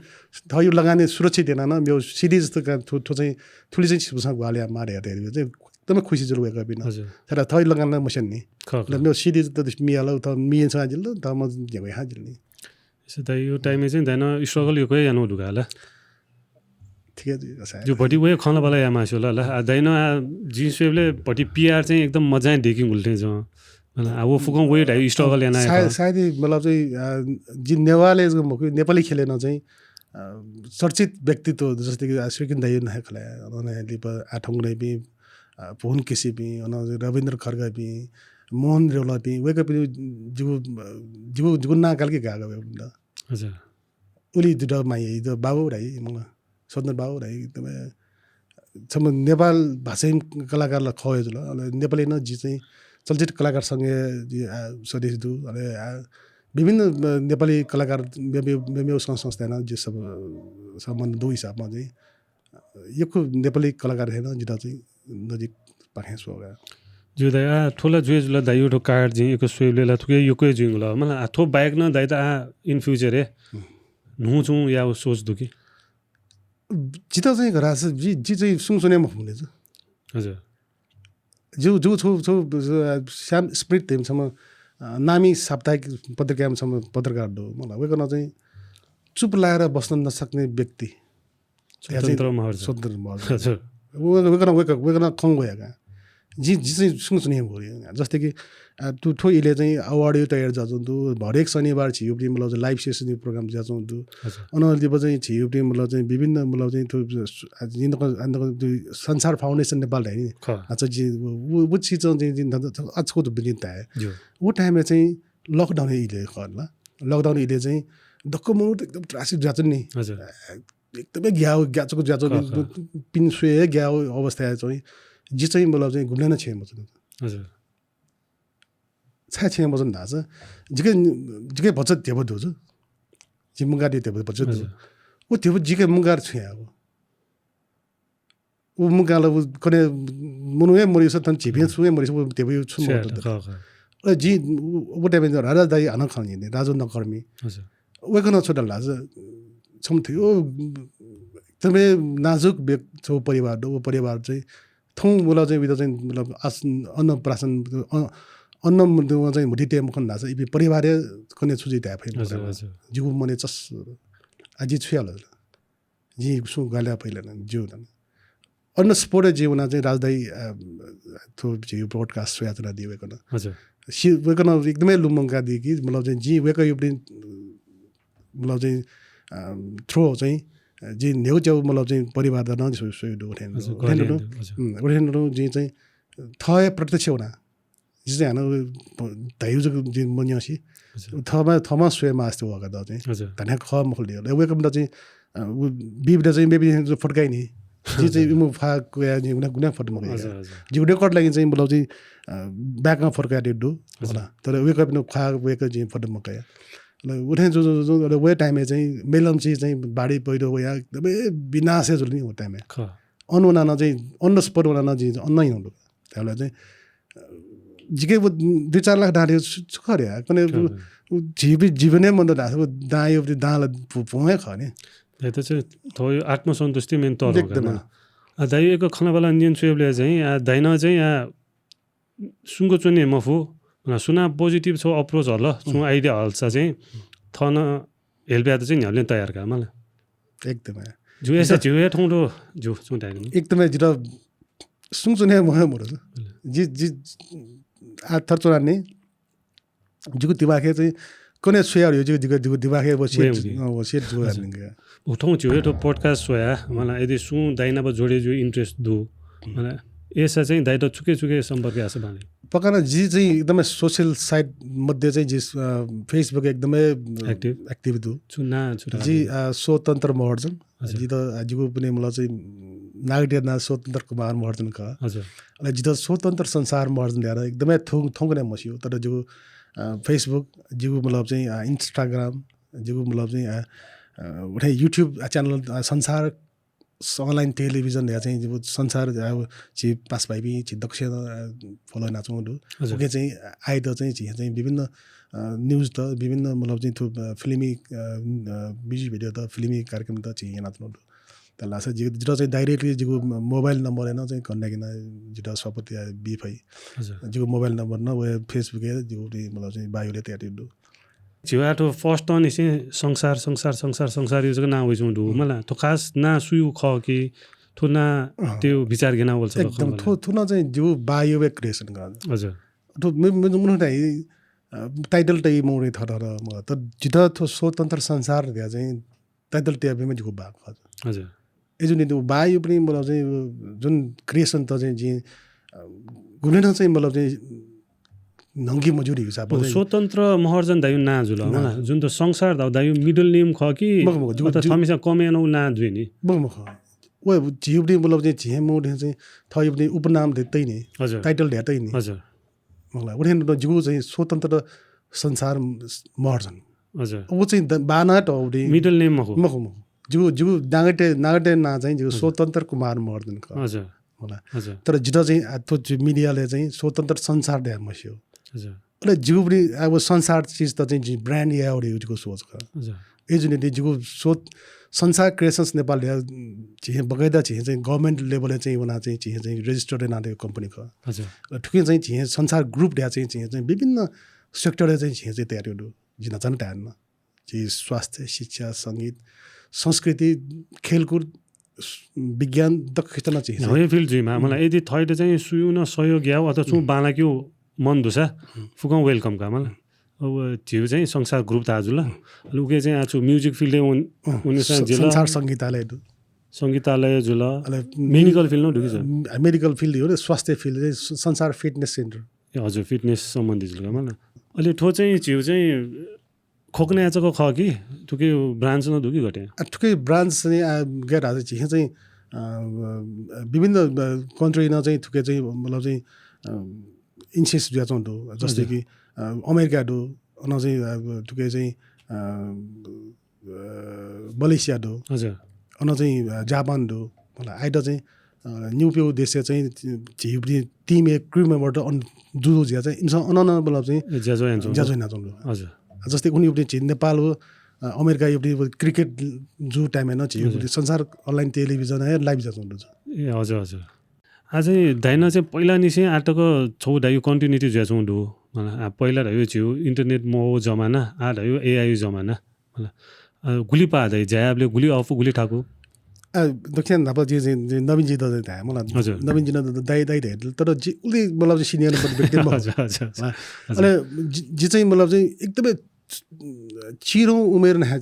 थःयु लगानी सुरक्षित याना न, मेगु CDs त का, थ्व, थ्व चाहिँ, थुलि चाहिँ छिसं ग्वाहालि याये मारे यात, चाहिँ एकदमै खुसी जुल वय्‌कःपिं। हजुर। तर थःयु लगानी मस्यन नि। खः, खः। मेगु CDs त मियाल, त मियन सा जिल, त म न्ह्यगु हा जिल नि। से त यो time-य् चाहिँ दाइनं struggle यक्व यानागु दु का ला। ठीक है जी, सायद। जो भति वये खँ ला बाला याये मास्ति वल ला। आ, दाइनं आ, जिं स्वयेबलय् भति PR चाहिँ एकदम मजां दयेकेगु थें च्वं। आ, वो फुक्कं वये धाइ struggle याना सायद, यात। सायद मतलब चाहिँ, आ, जि नेवालय् जक मखु, नेपाली ख्यलय् नं चाहिँ, आ, चर्चित व्यक्तित्व, जस्तै कि, आ, श्रीकिन दाइ नं हे खला, अन हे लिपा आः थौंकन्हय्‌पिं, आ, भुवन केसीपिं, अन रविन्द्र खड्कापिं, मोहन रेवलापिं, वय्‌कःपिं जिगु, जिगु, जिगु नां काल कि गाः गाः वय्‌कःपिन्त। हजुर। उलि दुत माया, इद बाबु धाइ, मग, स्वतन्त्र बाबु धाइ, एकदमै छम्ह नेपाल भाषाय् कलाकार ला खः हे जुल। अले नेपालय् नं जि चाहिँ चलचित्र कलाकार संघय् जि, आ, सदस्य दु। अले, आ, विभिन्न, अ, नेपाली कलाकार मे-, मे-, मेमेगु संघ संस्थाय् नं जि सब, सम्बन्ध दु हिसाबमा चाहिँ, अ, यक्व नेपाली कलाकार थें नं जितः चाहिँ नजिक पाखें स्वः का। ज्यू दाइ, आ, थ्व ला जुया जुल दाइ, थ्व card जिं यक्व स्वयेबलय् ला थुके यक्व जुइगु ला। मला, आ, थ्व बाहेक नं दाइ त आ in future-य् हुँ। न्हू छुं यायेगु सोच दु कि? जितः चाहिँ घरास, जि, जि चाहिँ सुं सुने मखु नि। हजुर। जिगु, जिगु छु, छु, अ, श्याम स्मृति धइम्ह छम्ह, अ, नामी साप्ताहिक पत्रिकाय् छम्ह पत्रकार दु। मला, वय्‌कलं चाहिँ चुप लाएर बस्न नसक्ने व्यक्ति। स्वतन्त्र महर्जन। स्वतन्त्र महर्जन। हजुर। व-, वय्‌कलं, वय्‌क-, वय्‌कलं खँ ग्वया का। जि, जि चाहिँ सुं सुने मखु नि। जस्तै कि, अ, थ्व, थ्व इलय् चाहिँ award-यु तयारी जुयाच्वंगु दु। हरेक शनिबार झीयुपट्टि मतलब चाहिँ live session-यु program जुयाच्वंगु दु। हजुर। अन लिपा चाहिँ झीयुपट्टि मतलब चाहिँ विभिन्न मतलब चाहिँ थ्व, अ, जिं नक-, नक-, थ्व संसार foundation नेपाल धाइ नि। खः। अच्छा, जि, व, व, व चिज चाहिँ जि, जि, अ, छकू त बिजिन ताये। ज्यू। व time-य् चाहिँ lockdown इलय् खः ला। Lockdown इलय् चाहिँ दक्व मनू त एकदम त्रासी जुयाच्वन नि। हजुर। अ, एकदमै ग्याः, ग्याःचुक जुयाच्वन, खः, खः। पिने स्वये हे ग्याःगु अवस्थाय् चाहिँ जि चाहिँ मतलब चाहिँ गुबलें नं छेँय् मच्वना। हजुर। छाय् छेँय् मच्वना धाःसा, जिके, जिके भचा ध्यबा दु जु। जि मुंकादीगु ध्यबा भचा दु। हजुर। व ध्यबा जिके मुंकाः छु यायेगु? व मुंकाः ला व कन्हय् मनू हे मरिसा, थन झीपिं सुं हे मरिसा, व ध्यबा छुं मदत। खः, खः। अले जि व, व time-य् राजा दाइ हानं खँ ल्हानादी, राजु नकर्मी। हजुर। वय्‌कलं छु धाल धाःसा, छम्ह थ्व एकदमै नाजुक व्यक्ति, छम्ह परिवार दु, व परिवार चाहिँ थौं मला चाहिँ विधा चाहिँ मतलब आस-, अन्नप्राशन, अ-, अन्न म-, चाहिँ म्हुतुइ तये मखन धाःसा इपिं परिवारय् कन्हय् छु जुइ धाये फइ मखु। हजुर, हजुर। जिगु मनय् चस्स। आ, जिं छु याये ला? जिं सुं ग्वाहालि याये फइ ला, ज्यू धन। On the spot-य् जिं वना चाहिँ राजु दाइ, अ, थ्व झीगु broadcast स्वयाच्वनादी वय्‌कलं। हजुर। सि-, वय्‌कलं एकदमै लुमंकादी कि मतलब चाहिँ जिं वय्‌कःयुपट्टि मतलब चाहिँ, अ, through चाहिँ, अ, जिं न्ह्यगु च्यागु मतलब चाहिँ परिवारत नं स्व-, स्वयागु दु, उथें हजुर, दु, उथें ग्वाहालि दु। यानादी, हजुर। उम्, उथें दु, जिं चाहिँ थः हे प्रत्यक्ष वना। जि चाहिँ हानं प-, धयागु जक जिं मन्यंसे। हजुर। थःम्हं, थःम्हं स्वये मास्ति वःगु दु चाहिँ। हजुर। धात्थें खः मखु ले। अले वय्‌कःपिन्त चाहिँ, अ, व बिबित चाहिँ मेबी फुक्कं नि। जिं चाहिँ इमिगु ख्वाः कयाः जिं गुना गुना फोटो मकया। जिगु record लागि चाहिँ मतलब चाहिँ back-ं फोटो कयाः दु। तर वय्कःपिनिगु ख्वाः वय्कः जिं फोटो मकया। उथें जुजुजु व time-य् चाहिँ मेलम्ची चाहिँ बाढी पहिरो वयाः एकदमै विनाश जुल नि व time-य्। अन वनानं चाहिँ on the spot वनानं जिं अन नं ह्यंगु। धायेबलय् चाहिँ जिके व दुई चार लाख दां छु खः रे? कने झीपिं जीवनय् मन्त धाःसा व दां यो दां ला भुं हे खः नि। धायेत चाहिँ थ्व आत्मसन्तुष्टि main तःधंगु। दाइ एक खँल्हाबल्हा न्यने च्वयेबलय् चाहिँ आ दाइनं चाहिँ आ सुंक च्वने मफु। सुनां positive छगू approach हल, छुं idea हलसा चाहिँ थन हेल्प यायेत चाहिँ न्ह्याबलें तयार का मला। एकदमै। जु एसा झिउ हे थौं दु जु छुं धाइ नि। एकदमै जित सुंक च्वने मफु मरु। जि जि आ थर च्वना नि जिगु दिमागय् चाहिँ कने छु याये जिगु जिगु दिमागय् व सेट व सेट जुया नि। उथौं झिउ हे थ्व podcast स्वया मला यदि सुं दाइ नाप जोडे जु interest दु मला एसा चाहिँ दाइत छुके छुके सम्पर्क याःसा बांलाइ। पक्का न, जि चाहिँ एकदमै social site मध्ये चाहिँ जि Facebook एकदमै active दु। छु ना छु जि स्वतन्त्र महर्जन। जित जिगु पनि मतलब चाहिँ नागरिकता नां स्वतन्त्र कुमार महर्जन खः। अले जित स्वतन्त्र संसार महर्जन धयार एकदमै थौं थौंकन्हय् मस्यू, तर जिगु Facebook, जिगु मतलब चाहिँ Instagram, जिगु मतलब चाहिँ उठे YouTube channel संसार online television या चाहिँ जिगु संसार झी पासाभाइपिं झी दक्वसिनं follow यानाच्वंगु दु। उके चाहिँ आइत चाहिँ झी चाहिँ विभिन्न news त विभिन्न मतलब चाहिँ थ्व फिल्मी music video त फिल्मी कार्यक्रम त झी यानाच्वंगु दु। त लासा जिगु जित चाहिँ directly जिगु mobile number याना चाहिँ contact याना जित support या बी फइ। जिगु mobile number न व Facebook या जिगु मतलब चाहिँ bio ले तयार दु। झिउ आ थ्व first निसें संसार संसार संसार संसार यो जक नां वइच्वंगु दु मला। थ्व खास नां सुयु खः कि थ्व नां त्यो विचार गेना वल छ एकदम थ्व थ्व न चाहिँ जिउ bio वे creation का। हजुर। थ्व मे मे मुनु ताइ title तइ मोरे थर थर म त जित थ्व स्वतन्त्र संसार या चाहिँ title तया बेमे जिउ बा खः। हजुर। एजुनि त्यो bio पनि मतलब चाहिँ जुन creation त चाहिँ जि गुलेन चाहिँ मतलब चाहिँ नंगी मजुरी हिसाब स्वतन्त्र महर्जन दायु नां जुल मला जुन त संसार दाउ दायु middle name खः कि मख मख जुन त थमिसा कमे न नां दुइ नि मख मख। व जिउ पनि मतलब चाहिँ झिहे मो चाहिँ थयु पनि उपनाम दे तइ नि हजुर। Title दे तइ नि हजुर। मला उठे जिउ चाहिँ स्वतन्त्र संसार महर्जन हजुर। व चाहिँ बाना त उठे middle name मखु मखु मखु। जिउ जिउ नागटे नागटे नां चाहिँ जिउ स्वतन्त्र कुमार महर्जन खः। हजुर। होला। हजुर। तर जित चाहिँ आ थ्व जि media ले चाहिँ स्वतन्त्र संसार दया मस्यू। हजुर। अले जिउ पनि अब संसार चिज त चाहिँ जि brand या वडे जिउ सोच खः। हजुर। एजुनि जिउ सो संसार creations नेपाल या झिहे बगैदा झिहे चाहिँ government level या चाहिँ वना चाहिँ झिहे चाहिँ register या नां दे company खः। हजुर। अले थुके चाहिँ झिहे संसार group दया चाहिँ झिहे चाहिँ विभिन्न sector या चाहिँ झिहे चाहिँ तयार दु। जिना चाहिँ टाइम झी स्वास्थ्य, शिक्षा, संगीत, संस्कृति, खेलकुद, विज्ञान दक्खितना चाहिँ हवे field जुइमा मला यदि थइट चाहिँ सुयुन सहयोग याव अथवा छु बाला क्यु मन दुसा फुकं welcome का मला। अब झिउ चाहिँ संसार group ता जुल। अले उके चाहिँ आचु music field उन उन संसार संगीतालय दु। संगीतालय जुल। अले medical field न दुकी जुल। Medical field हो स्वास्थ्य field चाहिँ संसार fitness center। हजुर fitness सम्बन्धी जुल का मला। अले थ्व चाहिँ झिउ चाहिँ खोकने याचक खः कि थुके branch न दु कि गटे? आ, थुके branch चाहिँ आ, गैर हाजर झिहे चाहिँ आ, विभिन्न country न चाहिँ थुके चाहिँ मतलब चाहिँ insists जुया चाहिँ दु जस्तै कि अमेरिका दु अन चाहिँ थुके चाहिँ मलेसिया दु हजुर। अन चाहिँ जापान दु मला आइड चाहिँ न्युप्यौ देशया चाहिँ झिउ team या crew member त अन जुजु झिया चाहिँ इन्स अन अन मतलब चाहिँ ज्याझ्वः याना चाहिँ ज्याझ्वः याना चाहिँ हजुर। जस्तै उनी पनि झिन नेपाल हो अमेरिका यो पनि cricket जु time न झिउ संसार online television है live ज्याझ्वः जुजु। ए हजुर हजुर। आज दाइन चाहिँ पहिला निसे आटक छौ दायु continuity ज्याझ्वः दु। पहिला दायु झिउ internet मो जमाना आ दायु AI जमाना। गुलि पाः दाइ ज्यायाबले गुलि अफु गुलि ठाकु। दक्षिण धापा जि नवीन जि दाइ धाय मला नवीन जि दाइ दाइ धाय तर जि उलि मतलब चाहिँ senior व्यक्ति अले जि चाहिँ मतलब चाहिँ एकदमै चिरो उमेर न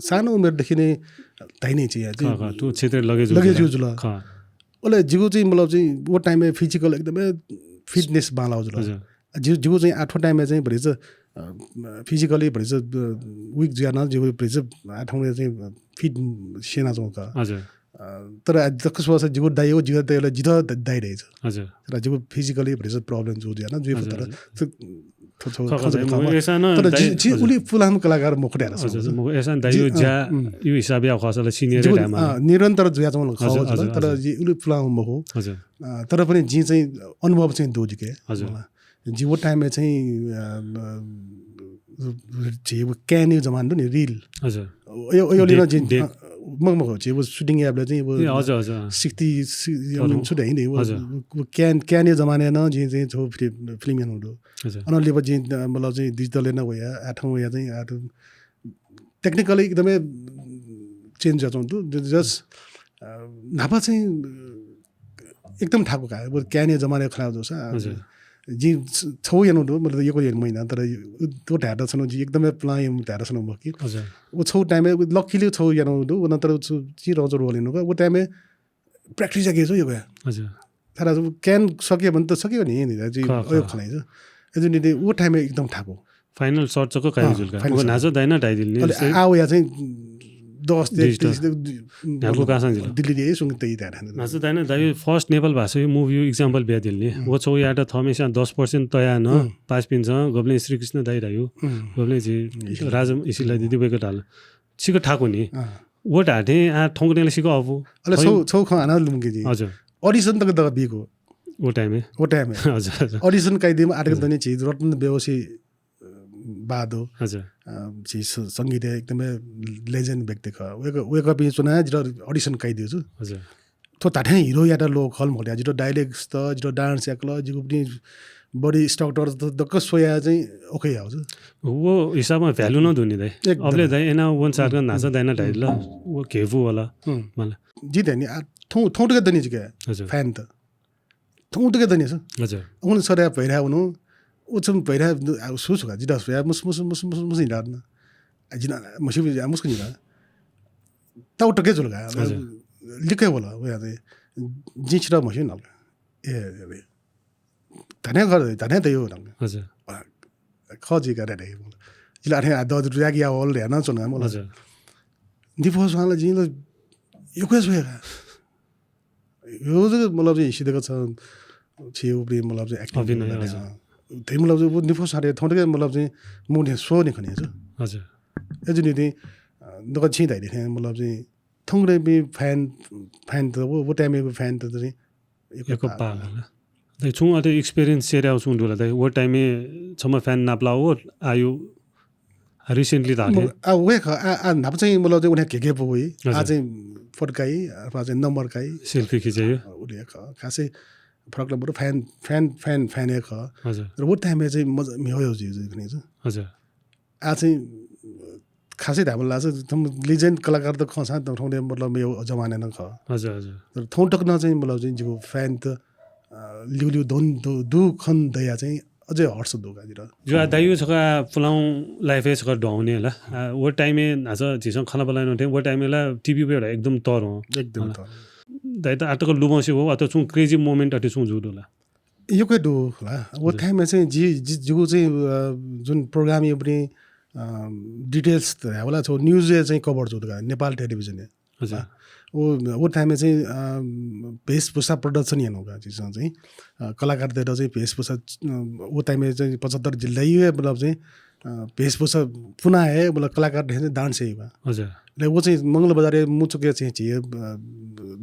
सानो उमेरदेखि नै धाइ नै चाहिँ क्षेत्र लगे लगे जुल। अले जिगु चाहिँ मतलब चाहिँ वो time physical एकदमै fitness बाला जुल। जिगु चाहिँ आठो time चाहिँ भरि चाहिँ physically भरि चाहिँ weak जुया न जिगु भरि चाहिँ आठौँ चाहिँ fit सेना चाहिँ का। हजुर। अ, तर आ, दक्व स्वःसा जिगु दाइ हो, जिगु दाइ हो, जितः द-, दाइ धाइ छ। हजुर। तर जिगु physically भति problem जू जुयाः नं जुइ हजुर, फत तर हजुर। थ्व-, थ्व-, थ्व-, खः, खः, थ्व-, दाइ, खः, म-, अय्‌सां नं तर दाइ, जि, जि हजुर। उलि पुलांम्ह कलाकार मखु धायेर हजुर, छं, हजुर। मखु, अय्‌सां दाइयो हजुर, ज्या अँ, उम्। यो हिसाबया खःसा ला senior-य् जिगु, धायेमाः। अँ, निरन्तर जुयाच्वंम्ह खः हजुर, जुल, हजुर, तर हजुर। जि उलि पुलांम्ह मखु। हजुर। अ, तर पनि जिं चाहिँ अनुभव चाहिँ दु जिके। हजुर। मला। जि व time-य् चाहिँ, अ, अ, झी व can-या जमाना दु नि, reel। हजुर। अयो, अयो लिन देख, जि, देख। अ, मखु, मखु, झी व shooting याबलय् चाहिँ व ए, हजुर, हजुर, अँ। sixty, सि-, हजुर। छु धाइ नि, व, हजुर। व can, can-या जमाना नं जि चाहिँ छौ फिलि-, film यानु दु। हजुर। अन लिपा जि, अ, मतलब चाहिँ digital-य् नं वया, आ थौं वया चाहिँ आ थौं technically एकदमै change जुयाच्वंगु दु। Just, अ, न्हापा चाहिँ, अ, एकदम थाकु का। व can-या जमाना खला जूसा। हजुर। जि छ-, छौ यानु दु, मतलब यक्व यानु महिना, तर व धायेत छन्हु जि एकदमै पुलां यानु धायेत छन्हु मखु कि। हजुर। व छौ time-य् व luckily छौ यानु दु, व नंतर छु, छि रंचो role यानु का। व time-य् practice याके छु यक्व। हजुर। तर can सके भने त सके नि, नि, जि खः, अयो खः। खलाइ छु। अयो नि, नि, व time-य् एकदम थाकु। Final shot जक काइ अँ, जुल का। final अब shot। न्हाचः दाइनं धाइदिल नि, अले जस्तै आ वया चाहिँ दस ते digital। तीस ते दि-, न्ह्यागु कासां जिल। दिल्ली दे सुंग तइ धायेर। न्हाचः दाइनं धाइ first नेपाल भाषाया movie-या example बियादिल नि। हम्म। व छौ यात थःम्हेस्यां दस percent तया नं हम्म। पासापिन्सं गबलें श्रीकृष्ण दाइ धायु। हम्म। गबलें झी इसिला। राज इसिला दिदी वय्‌कः धाल। छिक थाकु नि। अँ। व धाःथें आ थौंकन्हय्‌ला सिक अःपु। अले खै छौ, छौ खँ हानं लुमंके जि। हजुर। Audition तक दक बीगु। व time-य्। व time-य्। हजुर, हजुर। Audition काइदिम आटक हजुर। दनि झी रत्न बेहोसी, अ, बहादुर। हजुर। अ, झी स-, संगीतय् एकदमै legend व्यक्ति खः। वय्‌कः, वय्‌कःपिं च्वनाः जितः audition काइदिउ छु। हजुर। थ्व धाःथें hero यात लो खल मखु, जितः dialogue त, जितः dance याकल, जिगु पनि body structure त दक्व स्वया चाहिँ OK याउ छु। व हिसाबमा value नं दु नि दाइ। एकदम। अबले दाइ एना वन सात हम्म, न्हाचः हम्म, दाइनं धाइदिल, हम्म। व घेपु वल, हम्म। मला। जि धाइ नि, आ, थौं, थौं तक दनि जिके हजुर। Fan त। थौं तक दनि छु। हजुर। उन सरे भैरा उनु, उ छम भैरा, आ, सु छु का, जितः स्वया, मुस, मुस, मुस हिँडात न। आ, जिना, मुसि, आ, मुस्क जिना। तौ तक जुल का, हजुर। लिके वल, वया चाहिँ। जि छितः म्हस्यू नल का। ए, ए, ए। धन्य गर, धन्य त यो नल का। हजुर। आ, खः जि का रे। जिला अथे आ, द, द, याक या वल रे, ना चुन, मला। हजुर। निफो स्वाला जिं ल, यो के स्वया का। यो जक मतलब चाहिँ हिसि दक छ, छि उपरि मतलब चाहिँ acting अभिनय, गर्नु हजुर। अँ। थै मतलब चाहिँ उ निफो सारे थौं तक मतलब चाहिँ मुने सो नि खने छ। हजुर। ए जुन नि, अ, दक छि धाइ देखे मतलब चाहिँ थौंकन्हय्‌पिं fan, fan त उ, उ time-य् fan त चाहिँ एक एक पा पागल। दै छुं अथे experience share याउ छुं दुला दै। उ time-य् छम्ह fan नापला उ आयु recently धाःथें। म-, आ, वय्‌कः, आ, आ, न्हापा चाहिँ मतलब चाहिँ उन्हे घेघे पो वइ। आ हजुर। चाहिँ फोटो काइ, अथवा चाहिँ नम्बर काइ। Selfie खिचे यो। आ, उले ख-, खासै फरक number fan, fan, fan, fan हे ख। हजुर। तर उ time-य् चाहिँ मजा, म्हिगः जुइ, जुइ खने छ। हजुर। आ चाहिँ खासै धायेबलय् चाहिँ थम legend कलाकार त खःसां त थौंले मतलब यो जमाना नं ख। हजुर, हजुर। तर थौं तक नं चाहिँ मतलब चाहिँ जिगु fan त, अ, ल्यू ल्यू दोन दु, दु खन दया चाहिँ अझै हर्ष दु का जितः। जो आ दायु छका पुलाउ life-य् छका ढ्वने ला। आ, व time-य् न्हाचः झीसं खना बलाय् नथें, व time-य् ला TV पे एकदम तर हो। एकदम तर। दाइ त आतक लुमंसे हो, अथवा छुं crazy moment अथे छुं जू दु ला। यक्व दु ला। व हजुर। Time-य् चाहिँ जि, जि, जिगु चाहिँ, अ, जुन program यो पनि, अ, details त होला छौ news-य् चाहिँ cover जू दु का, नेपाल television-य्। हजुर। ला। उ, उ time-य् चाहिँ, अ, भेषभूषा प्रदर्शन यानु का, झीसं चाहिँ, अ, कलाकारतय्‌त चाहिँ भेषभूषा, अ, उ time-य् चाहिँ पचहत्तर जिल्लाय् मतलब चाहिँ, अ, भेषभूषा पुना हे मतलब कलाकारतय्‌सं dance हे बा। हजुर। ले उ चाहिँ मंगलबजारय् मुचुकय् चाहिँ झी, अ,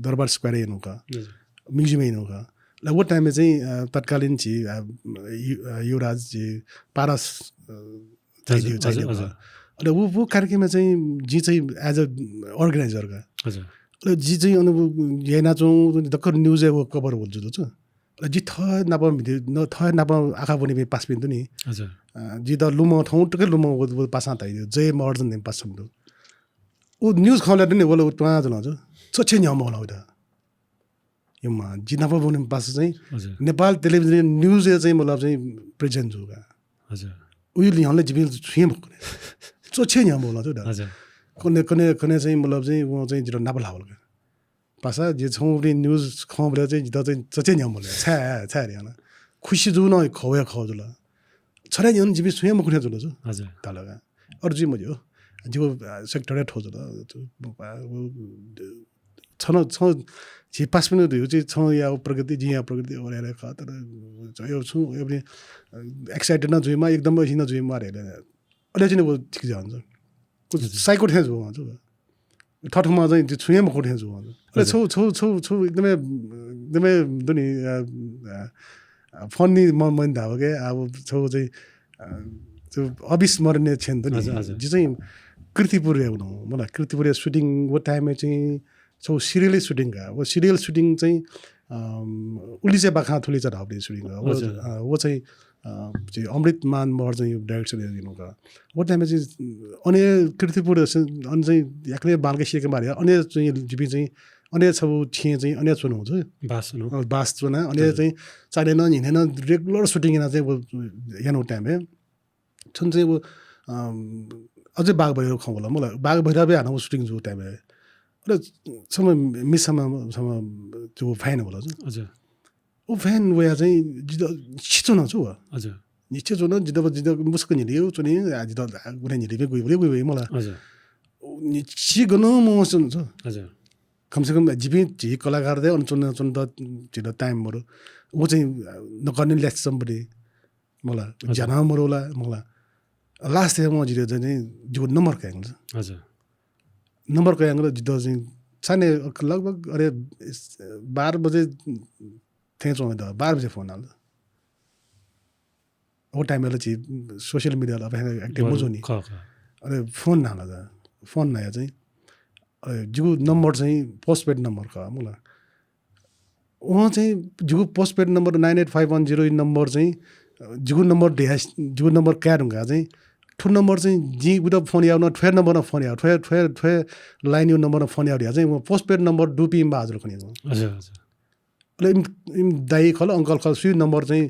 दरबार square-य् यानु का। हजुर। Museum-य् यानु का। ले उ time-य् चाहिँ, अ, तत्कालीन झी, अ, यु-, अ, युवराज झी पारस, अ, चाहिदियो, हजुर, चाहिदियो हजुर, हजुर। अले उ, उ कार्यक्रमय् चाहिँ जि चाहिँ as a organizer का। हजुर। अले जि चाहिँ अन उ याना च्वं, दक्व news-य् व cover वल जुल छु। अले जि थः नाप मिति, न थः नाप आखा वने पासापिं दु नि। हजुर। अ, जि द लुमं थौं तक लुमं व, व पासां ताइ, जय महर्जन ने पासं दु। उ news खँ ला दु नि, वल उ त्वां जुल छु। छ छे न्ह्यः महल उदा। यो मा, जि नाप वने पासा चाहिँ हजुर। नेपाल television news-य् चाहिँ मतलब चाहिँ present जू का। हजुर। उयो लिहां ला जिपिं छुं हे मखु। च्वछे न्ह्यः मौला छु दा। हजुर। कने, कने, कने चाहिँ मतलब चाहिँ व चाहिँ जितः नाप लावल का। पासा जि छौं पनि news खँ बले चाहिँ जितः चाहिँ च्वछे न्ह्यः मौला। छाय्, छाय् रे हला। खुसी जू न खवया खव जुल। छरे न्ह्यः जिपिं छुं हे मखु न्ह्यः जुल छु। हजुर। ताल का। अरु जुइ मज्यू। जिगु, आ, sector हे थ्व जुल। आ, उ, उ, छन छ झी पास पनि दुयो चाहिँ छ या प्रकृति जिया प्रकृति ओरे रे खा तर यो छु यो पनि एक्साइटेड न जुइमा एकदम हिन जुइमा रे रे अले चाहिँ वो ठीक जान्छ साइको ठ्यां जुवा छु थथमा चाहिँ छुया मखो ठ्यां जुवा अले छौ छौ छौ छौ एकदमै एकदमै दुनि फन्नी मन धाव के अब छौ चाहिँ अविस्मरणीय क्षण त नि जि चाहिँ कृतिपुर यागु न मलाई कृतिपुर सुटिङ वो टाइममा चाहिँ छौ सिरियली सुटिङ का वो सिरियल सुटिङ चाहिँ उलिचा बाखा थुलिचा ढाउले सुटिङ का वो चाहिँ अमृतमान महर्जन यो डाइरेक्सन दिनु का वो टाइममा चाहिँ अने कृतिपुर अनि चाहिँ याकले बालके सिके मारे अने चाहिँ जिपि चाहिँ अने छौ छिए चाहिँ अने चुनु हुन्छ बास चुनु बास चुना अने चाहिँ चाले न हिने न रेगुलर सुटिङ याना चाहिँ यानु टाइममा छुन चाहिँ वो अझै बाघ भैरव खँ होला मलाई बाघ भैरव हाना वो सुटिङ जु टाइममा अरे समय मिसमा समय जो फ्यान होला हजुर ओ फ्यान वया चाहिँ जिद छिचो न छु हजुर निश्चय जो न जिद जिद मुस्क निलियो चुनि जिद गुने निलिबे गुइ गुइ गुइ मला हजुर निश्चय गन मसुन छु हजुर कम से कम जिबि झी कलाकार दे अनि चुन चुन त जिद टाइम मरु वो चाहिँ नकर्ने लेस सम्बडी मला ज्याना मरु ला मला लास्ट इयर म जिद चाहिँ जिगु नम्बर कयांग हजुर नम्बर कयांग जिद चाहिँ साने लगभग अरे बाह्र बजे थें चौध बाह्र बजे फोन आल वो टाइम ला छि सोशल मिडिया ला अब एक्टिभ मजू नि अरे फोन नाला जा फोन नाया चाहिँ अरे जिगु नम्बर चाहिँ पोस्टपेड नम्बर का मला उहाँ चाहिँ जिगु postpaid number nine eight five one zero number चाहिँ जिगु नम्बर ढ्या जिगु नम्बर काय् धुंका चाहिँ थ्व नम्बर चाहिँ जिं उत फोन याव न थ्वया नम्बर फोन याव थ्वया थ्वया थ्वया लाइन यो नम्बर फोन याव ढ्या चाहिँ पोस्टपेड नम्बर दुपिं बा हजुर खनि हजुर हजुर अले इम इम दाइ खल अंकल खल सुई नम्बर चाहिँ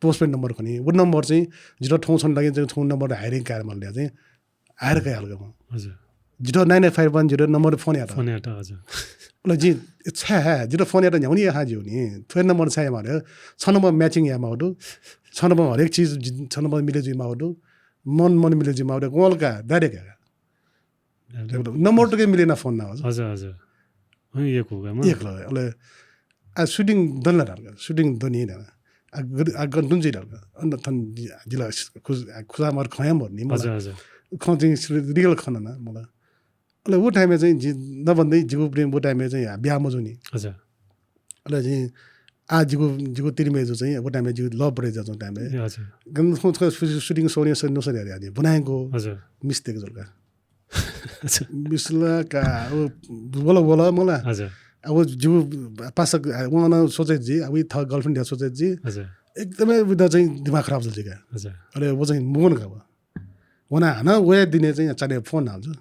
पोस्टपेड नम्बर खनि वो नम्बर चाहिँ जित थौं छन लागि चाहिँ थौं नम्बर हायरिङ कार्य मल ढ्या चाहिँ हायर कयाल गम हजुर जित nine eight five one zero number phone यात फोन यात हजुर अले जि छा है जित फोन यात न्याउनी हा जिउ नि थ्वया नम्बर छा या मारे छ नम्बर म्याचिङ या मावदु छ नम्बर हरेक चिज छ नम्बर मिले जुइ मावदु मन मन मिले जुइ मावदु गोल का डाइरेक्ट नम्बर टके मिले ना फोन ना हजुर हजुर हजुर हँ ये को का एक ल अले आ सुटिङ दन ला डाल सुटिङ दनी ना आ गन दुन जि डाल अन थन जिला खुज खुजा मर खया मर नि हजुर हजुर खं चाहिँ रियल खन ना मला अले वो टाइममा चाहिँ जि नभन्दै जिगु प्रेम वो टाइममा चाहिँ ब्याह मजू नि हजुर अले चाहिँ आ जिगु जिगु तिरिमे जो चाहिँ वो टाइममा जिगु लभ परे जाजो टाइममा हजुर गन सुटिङ सोनिया सर नुसर यार यार बनाएको हजुर मिस्टेक जलका मिसला का वो बोला बोला मला हजुर अब जिगु पासक उहाँ सोचे जि अब थ गर्लफ्रेन्ड सोचे जि हजुर एकदमै बुझ्दा चाहिँ दिमाग खराब जल जिका हजुर अले वो चाहिँ मुगन का वो वना हना वया दिने चाहिँ चाले फोन हाल्छु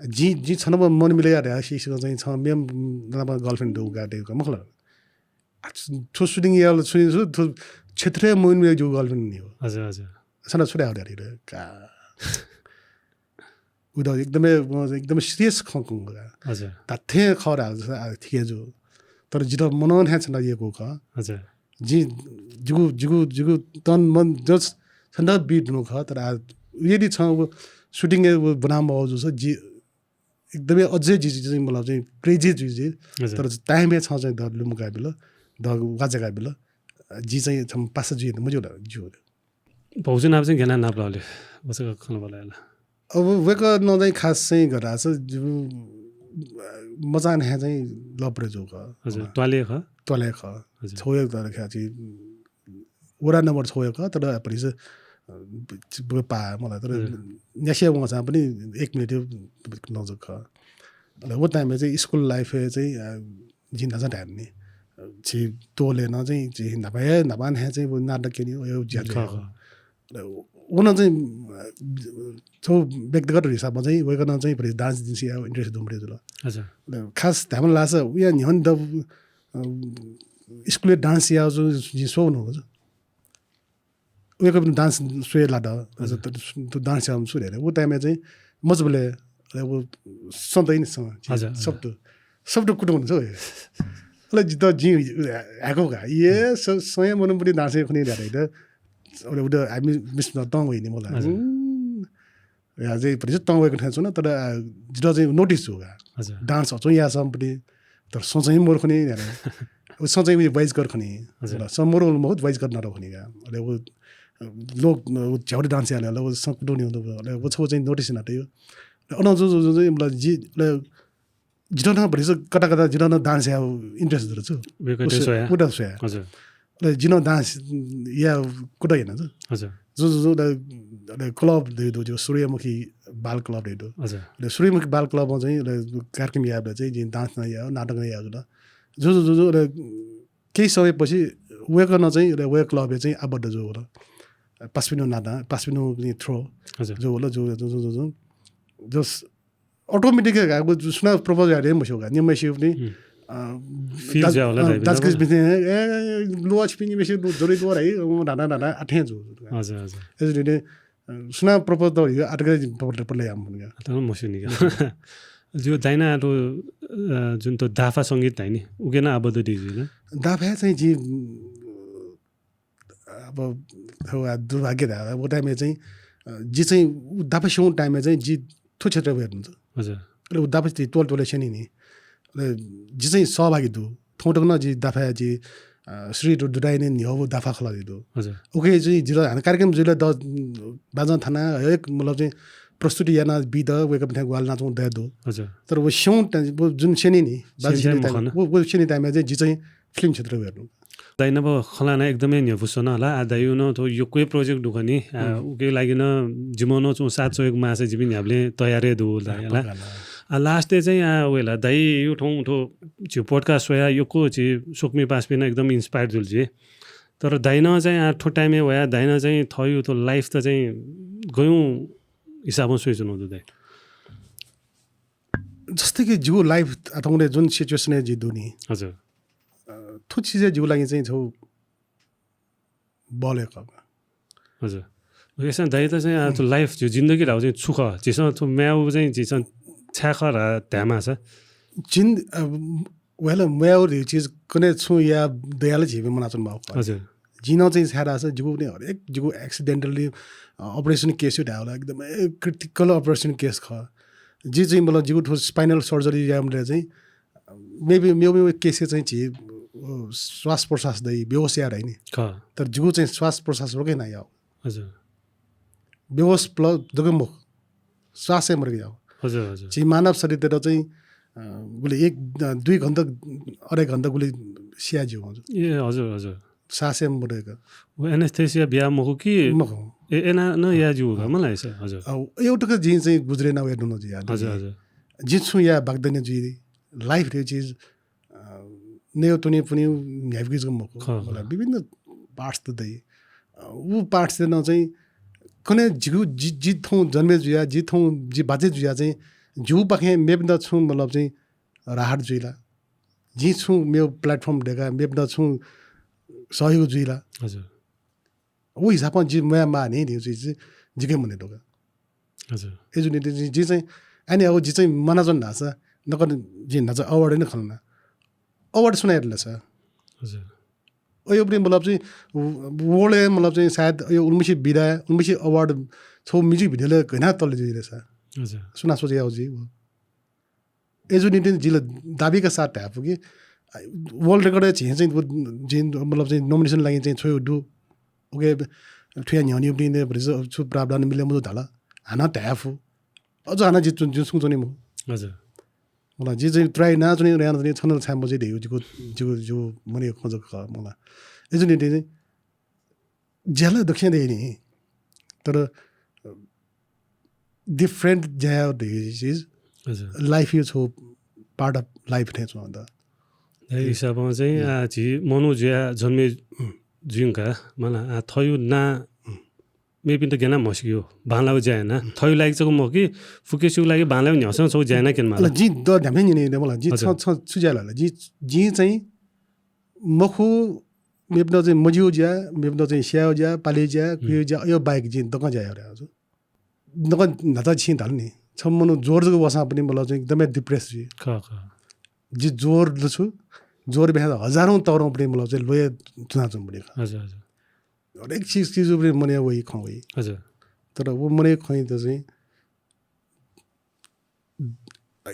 जि जि छन मन मिले यार सिसिको चाहिँ छ मेम नापा गर्लफ्रेन्ड दु गाडे का मखला थ्व सुटिङ याल सुनि छु थ्व क्षेत्रीय मोइन मे जो गर्लफ्रेन्ड नि हो हजुर हजुर छन छुट्या हो का उदा एकदमै एकदमै सिरियस खं खं हजुर धाथे खरा थिके जो तर जित मनन हे छन ये को ख हजुर जि जिगु जिगु जिगु तन मन जस छन बी दुनु ख तर यदि छ सुटिङ बनाम हो जो जि एकदमै अझै जि चाहिँ मतलब चाहिँ क्रेजी जुइ जि तर टाइममा छ चाहिँ द लुमुका बिल द वाजका बिल जि चाहिँ छम पास जुइ मजो जिउ भौजु नाप चाहिँ गेना नाप लाले वसक खन बलायला अब वेक न चाहिँ खास चाहिँ गराछ जिउ मचान हे चाहिँ लपरे जो ख हजुर त्वाले ख त्वाले ख हजुर छौया तर ख्या चाहिँ वडा नम्बर छौया ख तर परिस पा मला तर न्यासिया वंसा पनि एक मिनेट नजक ख अले वो टाइममा चाहिँ स्कुल लाइफ चाहिँ जिं न्हाचा धायेमानि। झी तोले नं चाहिँ झी न्हापा हे, न्हापा हे चाहिँ व नाटक क्यनी, व ज्या खः, खः। व नं चाहिँ छगू व्यक्तिगत हिसाबमा चाहिँ वय्‌कलं चाहिँ भति डान्स जिनिसय् interest दुम्हसिया जुल। अच्छा। खास धायेमाल धाःसा वया न्ह्यःने दबू, अ, स्कुलय् डान्स याःगु जिं स्वयागु मखु। वय्‌कःपिं डान्स स्वये लात। अच्छा। त, त डान्स याःम्ह छु धयागु? व टाइमय् चाहिँ मजबुले, अले व सधैं नि स-, अच्छा, अच्छा। शब्द, शब्द कुतुं छु। अले जितः जिं हाय्‌कू का। ए, स-, स्वयां मनूपिं डान्स याये खनी धयागु। अले उत हामी मिस नं तं वइनि मला। अच्छा। हुँ। या चाहिँ भति चाहिँ तं वय्कः थें च्वन, तर, अ, जितः चाहिँ notice जू का। हजुर। Dance अचं याःसां पनि, तर सं चाहिँ मरु खनी, याना। उ सं चाहिँ उइ voice girl खनी। हजुर। सं मरु मखु, voice girl नाटक खनी का। अले उ, अ, लोक, उ झ्याउरे dance याले, अले उ सं कुतुं नि, अले उ छगू चाहिँ notice याना तयो। अन जु, जु, जु, जु, मतलब, जि, अले जितः नं भति चाहिँ कता कता जितः नं dance यायेगु interest दु छु। वय्कः उसे, स्वया। उदा स्वया। हजुर। अले जिं नं dance यायेगु कुतः याना छु। हजुर। जु, जु, जु, अले, अले club दइ दु, जु सूर्यमुखी बाल club दइ दु। हजुर। अले सूर्यमुखी बाल club मा चाहिँ, अले कार्यक्रम यायेबलय् चाहिँ जिं dance नं यायेगु, नाटक नं यायेगु जुल। जु, जु, जु, जु, अले केही समय पछि वय्कलं चाहिँ, अले वय्कः club य् चाहिँ आबद्ध जू वल। पासापिनिगु नाता, पासापिनिगु through हजुर। जू वल, जु, जु, जु, जु, जु। जस automatic हे का, व सुनां propose याये हे मस्यू का, निम्हय्सिगु पनि, हम्म। अ, feel दाज-, जुया होला अ, दाइपिं दाजुकिजा नं। बिचय्, ए, ए, ए, लुवा छिपिं निम्हय्सिगु दु, जरि दु रे, ओ, धाना, धाना, अथे जू। हजुर, हजुर। ए, जुन, अ, सुनां propose दौ, यो आटक propose, propose याम हुन का। अथे नं मस्यू नि का। हजुर। जो दाइनं आटो, अ, जुन त दाफा संगीत धाइ नि, उके नं आबद्ध दइ जुइ ला? दाफा चाहिँ जि, अब, थ्व दुर्भाग्य धाये, व time य् चाहिँ, अ, जि चाहिँ उ दाफा स्यंगु time य् चाहिँ जि थ्व क्षेत्रय् वये धुन। हजुर। अले उ दाफा चाहिँ त्वःले त्वःले स्यनी नि। अले जि चाहिँ सहभागी दु। थौं तक नं जि दाफा जि, अ, श्री दु-, दुदाय् नं न्ह्यः व दाफा खलः जि दु। हजुर। उके चाहिँ जितः हानं कार्यक्रम जुइबलय् द-, बाजं थाना हरेक मतलब चाहिँ प्रस्तुति याना बी द, वय्कःपिन्थाय् ग्वाहालि यानाच्वंगु दया दु। हजुर। तर व स्यंगु time, व जुन स्यनी नि, बाजं स्यनी स्यनी time time, मखु न। व, व स्यनी time य् चाहिँ जि चाहिँ film क्षेत्रय् वये धुन। दाइनं नं खँ ल्हाना एकदम हे न्ह्यइपुसे च्वना हला। आ, दाइया नं थ्व यक्व हे project दु खनी। आ, हम्म। उके लागि नं जिमिसं नं छुं साथ सहयोग माःसा जिपिं न्ह्याबलें तयार हे दु ला, आ, हला। पक्का ला। आ, last य् चाहिँ, आ, वये ला, दाइया थौं थ्व झी podcast स्वया यक्व झी स्वकुमि पासापिं नं एकदम inspire जुल जि। तर दाइनं चाहिँ, आ, थ्व time य् वया दाइनं चाहिँ थःयु थ्व life त चाहिँ गयु हिसाबं स्वयाच्वनागु दु दाइ? जस्तै कि जिगु life आ, थौंले जुन situation य् जि दु नि। हजुर। अ, थ्व चिज जिगु लागि चाहिँ छगू बल हे खः। हजुर। OK, स दाइ, त चाहिँ, आ, थ्व life, झीगु जिन्दगी धाःगु चाहिँ छु खः? झीसं थ्व म्वायेगु चाहिँ झीसं छाय् खः ला धायेमाःसा? जिन-, अ, वय्कलं म्वायेगु धइगु चिज कन्हय् छुं याये दयाः ला झीपिं म्वानाच्वनेमाःगु खः। हजुर। जिं नं चाहिँ छाय् धाःसा जिगु नि हरेक जिगु accidentally, अ, operation case यु धायेगु ला एकदमै critical operation case खः। जि चाहिँ मतलब जिगु थ्व spinal surgery यायेमाःबलय् चाहिँ maybe मेगु, मेगु case य् चाहिँ झी, अ, श्वास प्रश्वास दइ, बेहोस याये धाइ नि। खः। तर जिगु चाहिँ श्वास प्रश्वास रोके ना याः। हजुर। बेहोस plus दके मखु, श्वास हे मरके याः। हजुर, हजुर। झी मानव शरीरतय्त चाहिँ, अ, गुलि एक, अ, दुई घण्टा, अढाई घण्टा गुलि सिया ज्यू हजुर। ए, हजुर, हजुर। श्वास हे मरके। व anesthesia बिया मखु कि? मखु। ए, एना नं या ज्यू का, मला है सर, हजुर। अ, एउटा का जिं चाहिँ गुज्रे ना वये धुन जि यार। हजुर, हजुर। जिं छुं या बागदने जुइ, life रे चिज, अ, नयेगु त्वनेगु पुनेगु न्ह्याइपुके जक मखु। खः, खः। विभिन्न parts त दइ। अ, उ parts त नं चाहिँ कन्हय् जिगु जि, जि थौं जन्मे जुया, जि थौं जि बाचे जुया चाहिँ जिगुपाखें मेपिन्त छुं मतलब चाहिँ राहत जुइ ला। जिं छुं मेगु platform दयेका मेपिन्त छुं सहयोग जुइ ला। हजुर। उ हिसाबं जि म्वाये माः नि धइगु चिज जिके मने दु का। हजुर। अय् जुनिंतिं जि, जि चाहिँ, आनि अब जि चाहिँ म्वानाच्वन धाःसा, नकतिनि जिं न्हाचः award नं खन ना। Award सुनां यात ला सर? हजुर। अय् उपरि मतलब चाहिँ, व-, world य् मतलब चाहिँ सायद अय् उलिमछि बिदा, उलिमछि award छगू music video लय् घ्यना तले जुइ रे सर। हजुर। सुनां सोचे याउ जि, व। अय् जुनिंतिं जिं ला दाबीका साथ धाये फु कि, आ, world record य् झी चाहिँ व, जिं मतलब चाहिँ nomination लागि चाहिँ छ्वयु दु। OK, थुया न्ह्यःने उपरि ने भति छु प्रावधान मिले मजू धाल। हानं धाये फु। अझ हानं जि च्वने, जिं सुं च्वने मखु। हजुर। मला, जि चाहिँ try यानाच्वने, यानाच्वने, छन्त ला छाय् मजुइ धइगु जिगु, जिगु, जिगु मनय् खँ जक खः, मला। अय् जुनिंतिं चाहिँ ज्या ला दक्वस्यां दइ नि, तर different ज्या यायेगु धइगु चिज हजुर। Life यु छगू part of life थें च्वं द। अय् हिसाबं चाहिँ, हम्म। आ, झी मनू जुया जन्मे हम्म। जुइंका, मला, आ, थःयु नां हम्म। मेपिन्त ग्यना म्हसीकेगु, बांलाःगु ज्या याना, हम्म। थःयु लागि जक मखु कि, फुक्कसिगु लागि बांलाःगु न्ह्यसः छगू ज्या याना क्यनेमाल। अले जिं द न्ह्याम्ह न्यने दे मला, जिं हजुर। छ, छ, छु ज्या याल ला? जिं, जिं चाहिँ मखु, मेपिन्त चाहिँ मजिउ ज्या, मेपिन्त चाहिँ स्याउ ज्या, पाले ज्या, हम्म। कुयु ज्या, अय् बाहेक जिं दक्वं ज्या याये हजुर। दक्वं न्हाचः छिं धाल नि, छम्ह मनू ज्वर जक वःसां पनि मतलब चाहिँ एकदमै depress जुइ। खः, खः। जि ज्वर दु छु, ज्वर ब्याहा हजारौं तवरौं पनि मतलब चाहिँ ल्वय् जुनाच्वंपनि खः। हजुर, हजुर। हरेक चिज, चिज उपरि मनय् वइ, खँ वइ। हजुर। तर व मनय् खँ त चाहिँ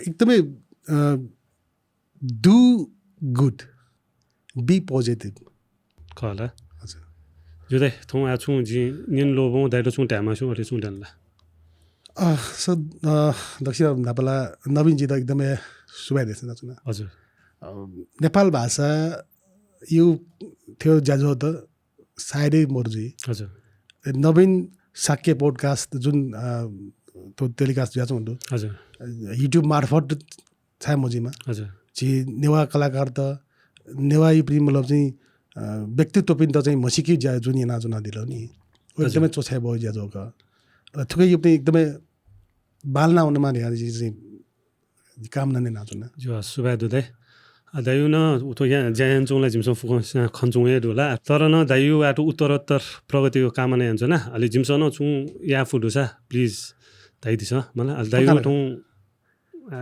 एकदमै अ, do good, be positive। खः ला। हजुर। ज्यू दाइ, थौं आः छुं जिं न्यने ल्वःबं दाइयात छुं धायेमास्ति अथे छुं दनि ला? अ, स-, अ, दक्वसिबें न्हापा ला नवीनजीत एकदमै सुभाय् देछानाच्वना। हजुर। अ, नेपाल भाषाया थ्व ज्याझ्वः त सायदै मरु जुइ। हजुर। नवीन शाक्य podcast जुन, अ, थ्व telecast जुयाच्वंगु दु। हजुर। अ, YouTube मार्फत छाय् मजुइमा। हजुर। झी नेवाः कलाकारत, नेवाःयापिं मतलब चाहिँ, अ, व्यक्तित्वपिन्त चाहिँ म्हसीकेगु ज्या जुन यानाच्वनादिल नि। व हजुर। एकदमै च्वछाय् बहःगु ज्याझ्वः खः। अ, थुकियापिं एकदमै बांलाना वनेमा धयागु जिं चाहिँ कामना यानाच्वना। ज्यू, सुभाय् दु दाइ। अ, दाइया नं थ्व ज्या, ज्या यानाच्वंगु ला जिमिसं फुक्कं खनाच्वंगु हे दु ला। तर नं दाइया आः थ्व उत्तरोत्तर प्रगतिया कामना यानाच्वना। अले जिमिसं नं छुं याये फु दुसा please धयादिसँ। मला, अले दाइया पक्का। थौं अ,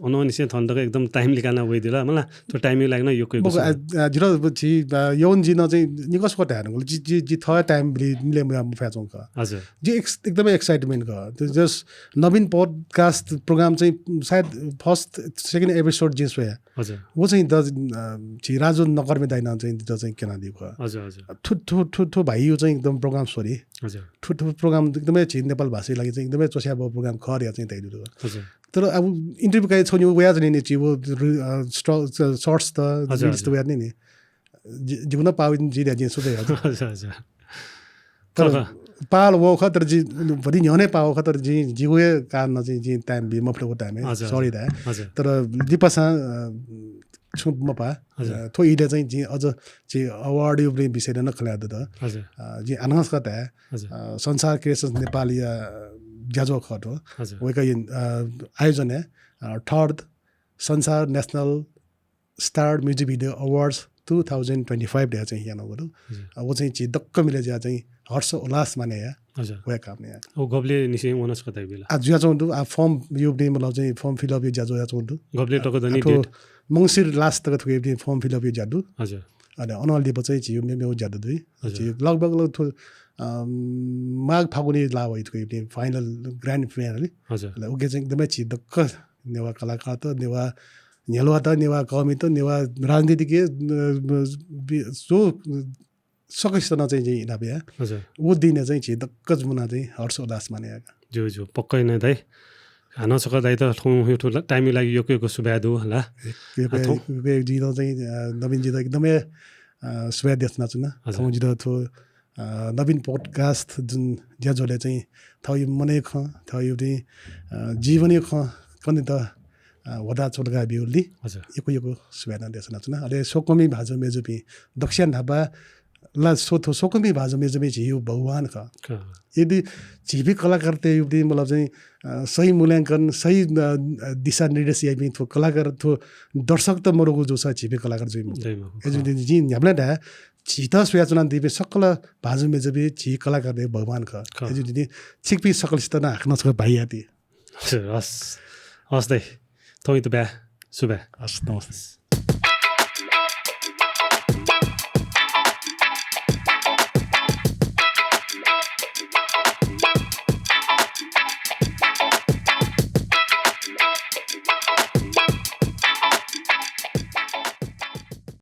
अनंनिसें थन तक एकदम time लिकाना वयादिल, मला, थ्व time या लागि नं यक्व यक्व मखु, सुभाय्। अ, अ, जितः छि, अ, यवनजी नं चाहिँ निकः स्वकः धाये धुंकल, जि, जि, जि थः time बिलय् मिले मफया, मफयाच्वंगु खः। हजुर। जि ex-, एकदमै excitement खः। त्यो just नवीन podcast program चाहिँ सायद first, second episode जिं स्वया। हजुर। व चाहिँ द-, अ, छि राजु नकर्मे दाइनं चाहिँ द चाहिँ क्यनादीगु खः। हजुर, हजुर। थ्व, थ्व, थ्व, थ्व भाइया चाहिँ एकदम program स्वये। हजुर। थ्व, थ्व program एकदमै छि नेपाल भाषाया लागि चाहिँ एकदमै च्वछाय् बहःगु program खः धयागु चाहिँ धयादीगु खः। हजुर। तर अब interview काइ छन्यु वया चाहिँ नि छि व, अ, स्ट्र-, shorts त, हजुर, reels त हजुर। वया नि नि। जि-, जिगु नं पाः वइ नि, जि धया जिं सुझाव। हजुर, हजुर। तर खः, खः। पाः व खः, तर जि भति न्ह्यःने पाः व खः, तर जि, जिगु हे कारणं चाहिँ जिं time बी मफुगु time हे, हजुर, sorry हजुर। दाइ। हजुर। तर लिपासां, अ, छुं मपाः, हजुर। अ, थ्व इलय् चाहिँ जिं अझ चाहिँ award-या विषयलय् नं खँ ल्हाये दत। हजुर। अ, जिं आनन्द खः दाइ। हजुर। अ, संसार Creations नेपालया ज्याझ्वः खः थ्व। हजुर। वय्कःया, अ, आयोजनय्, अ, third संसार National Star Music Video Awards two thousand twenty-five धया चाहिँ यानागु दु। हजुर। अ, व चाहिँ झी दक्व मिले जुया चाहिँ हर्ष उल्लास माने या। हजुर। वया कामना या। व गबलेनिसें वना छकः धाइबि ला? आ, जुयाच्वंगु दु। आ, form-या मतलब चाहिँ form fill up-या ज्या जुयाच्वंगु दु। गबलें तक दनि आ, थ्व date? मंसिर last तक थुकियापिं form fill up-या ज्या दु। हजुर। अले अनं लिपा चाहिँ झीगु मेमेगु ज्या दु। हजुर। झी लगभग लग थ्व, अ, माघ फागुनय् ला वइ थुकियापिं final grand finale। हजुर। अले उके चाहिँ एकदमै झी दक्व नेवाः कलाकारत, नेवाः न्ह्यलुवात, नेवाः कःमित, नेवाः राजनीतिज्ञ, अ, बि-, जो सकसितं नं चाहिँ जिं इनाप या। हजुर। व दिनय् चाहिँ झी दक्व जुमुना चाहिँ हर्ष उल्लास माने याका। ज्यू, ज्यू, पक्कै नं दाइ। हानं छकः दाइयात थौं थ्व time-या लागि यक्व यक्व सुभाय् दु ला। यक्व, आ, थौं यक्व, यक्व जिं नं चाहिँ, अ, नवीनजीत एकदमै, अ, सुभाय् देछानाच्वना। हजुर। थौं जितः थ्व, अ, नवीन podcast जुन ज्याझ्वलय् चाहिँ थःगु मनया खँ, थःगु चाहिँ, अ, जीवनया खँ कनेत, अ, ह्वःताः च्वलाका ब्यूगुलिं हजुर। यक्व यक्व सुभाय् नं देछानाच्वना। अले स्वकुमि भाजु मय्जुपिं दक्वसिया न्हापा ला स्व-, थ्व स्वकुमि भाजु मय्जुपिं झीगु भगवान खः। खः। यदि झीपिं कलाकारतय् मतलब चाहिँ, अ, सही मूल्यांकन, सही, अ, दिशानिर्देश याइपिं थ्व कलाकार, थ्व दर्शकत मदुगु जूसा झीपिं कलाकार जुइ मखु। जुइ मखु, अय्‌जूगुलिं खः। जिं न्ह्याबलें धाये, झीत स्वयाच्वनादीपिं सकल भाजु मय्जुपिं झी कलाकारतय् भगवान खः। खः। अय्‌जूगुलिं छिकपिं सकलसित नं हाकनं छकः भाःया ति। हस्, हस् दाइ, थौंयात बाय्, सुभाय्। हस्, नमस्ते।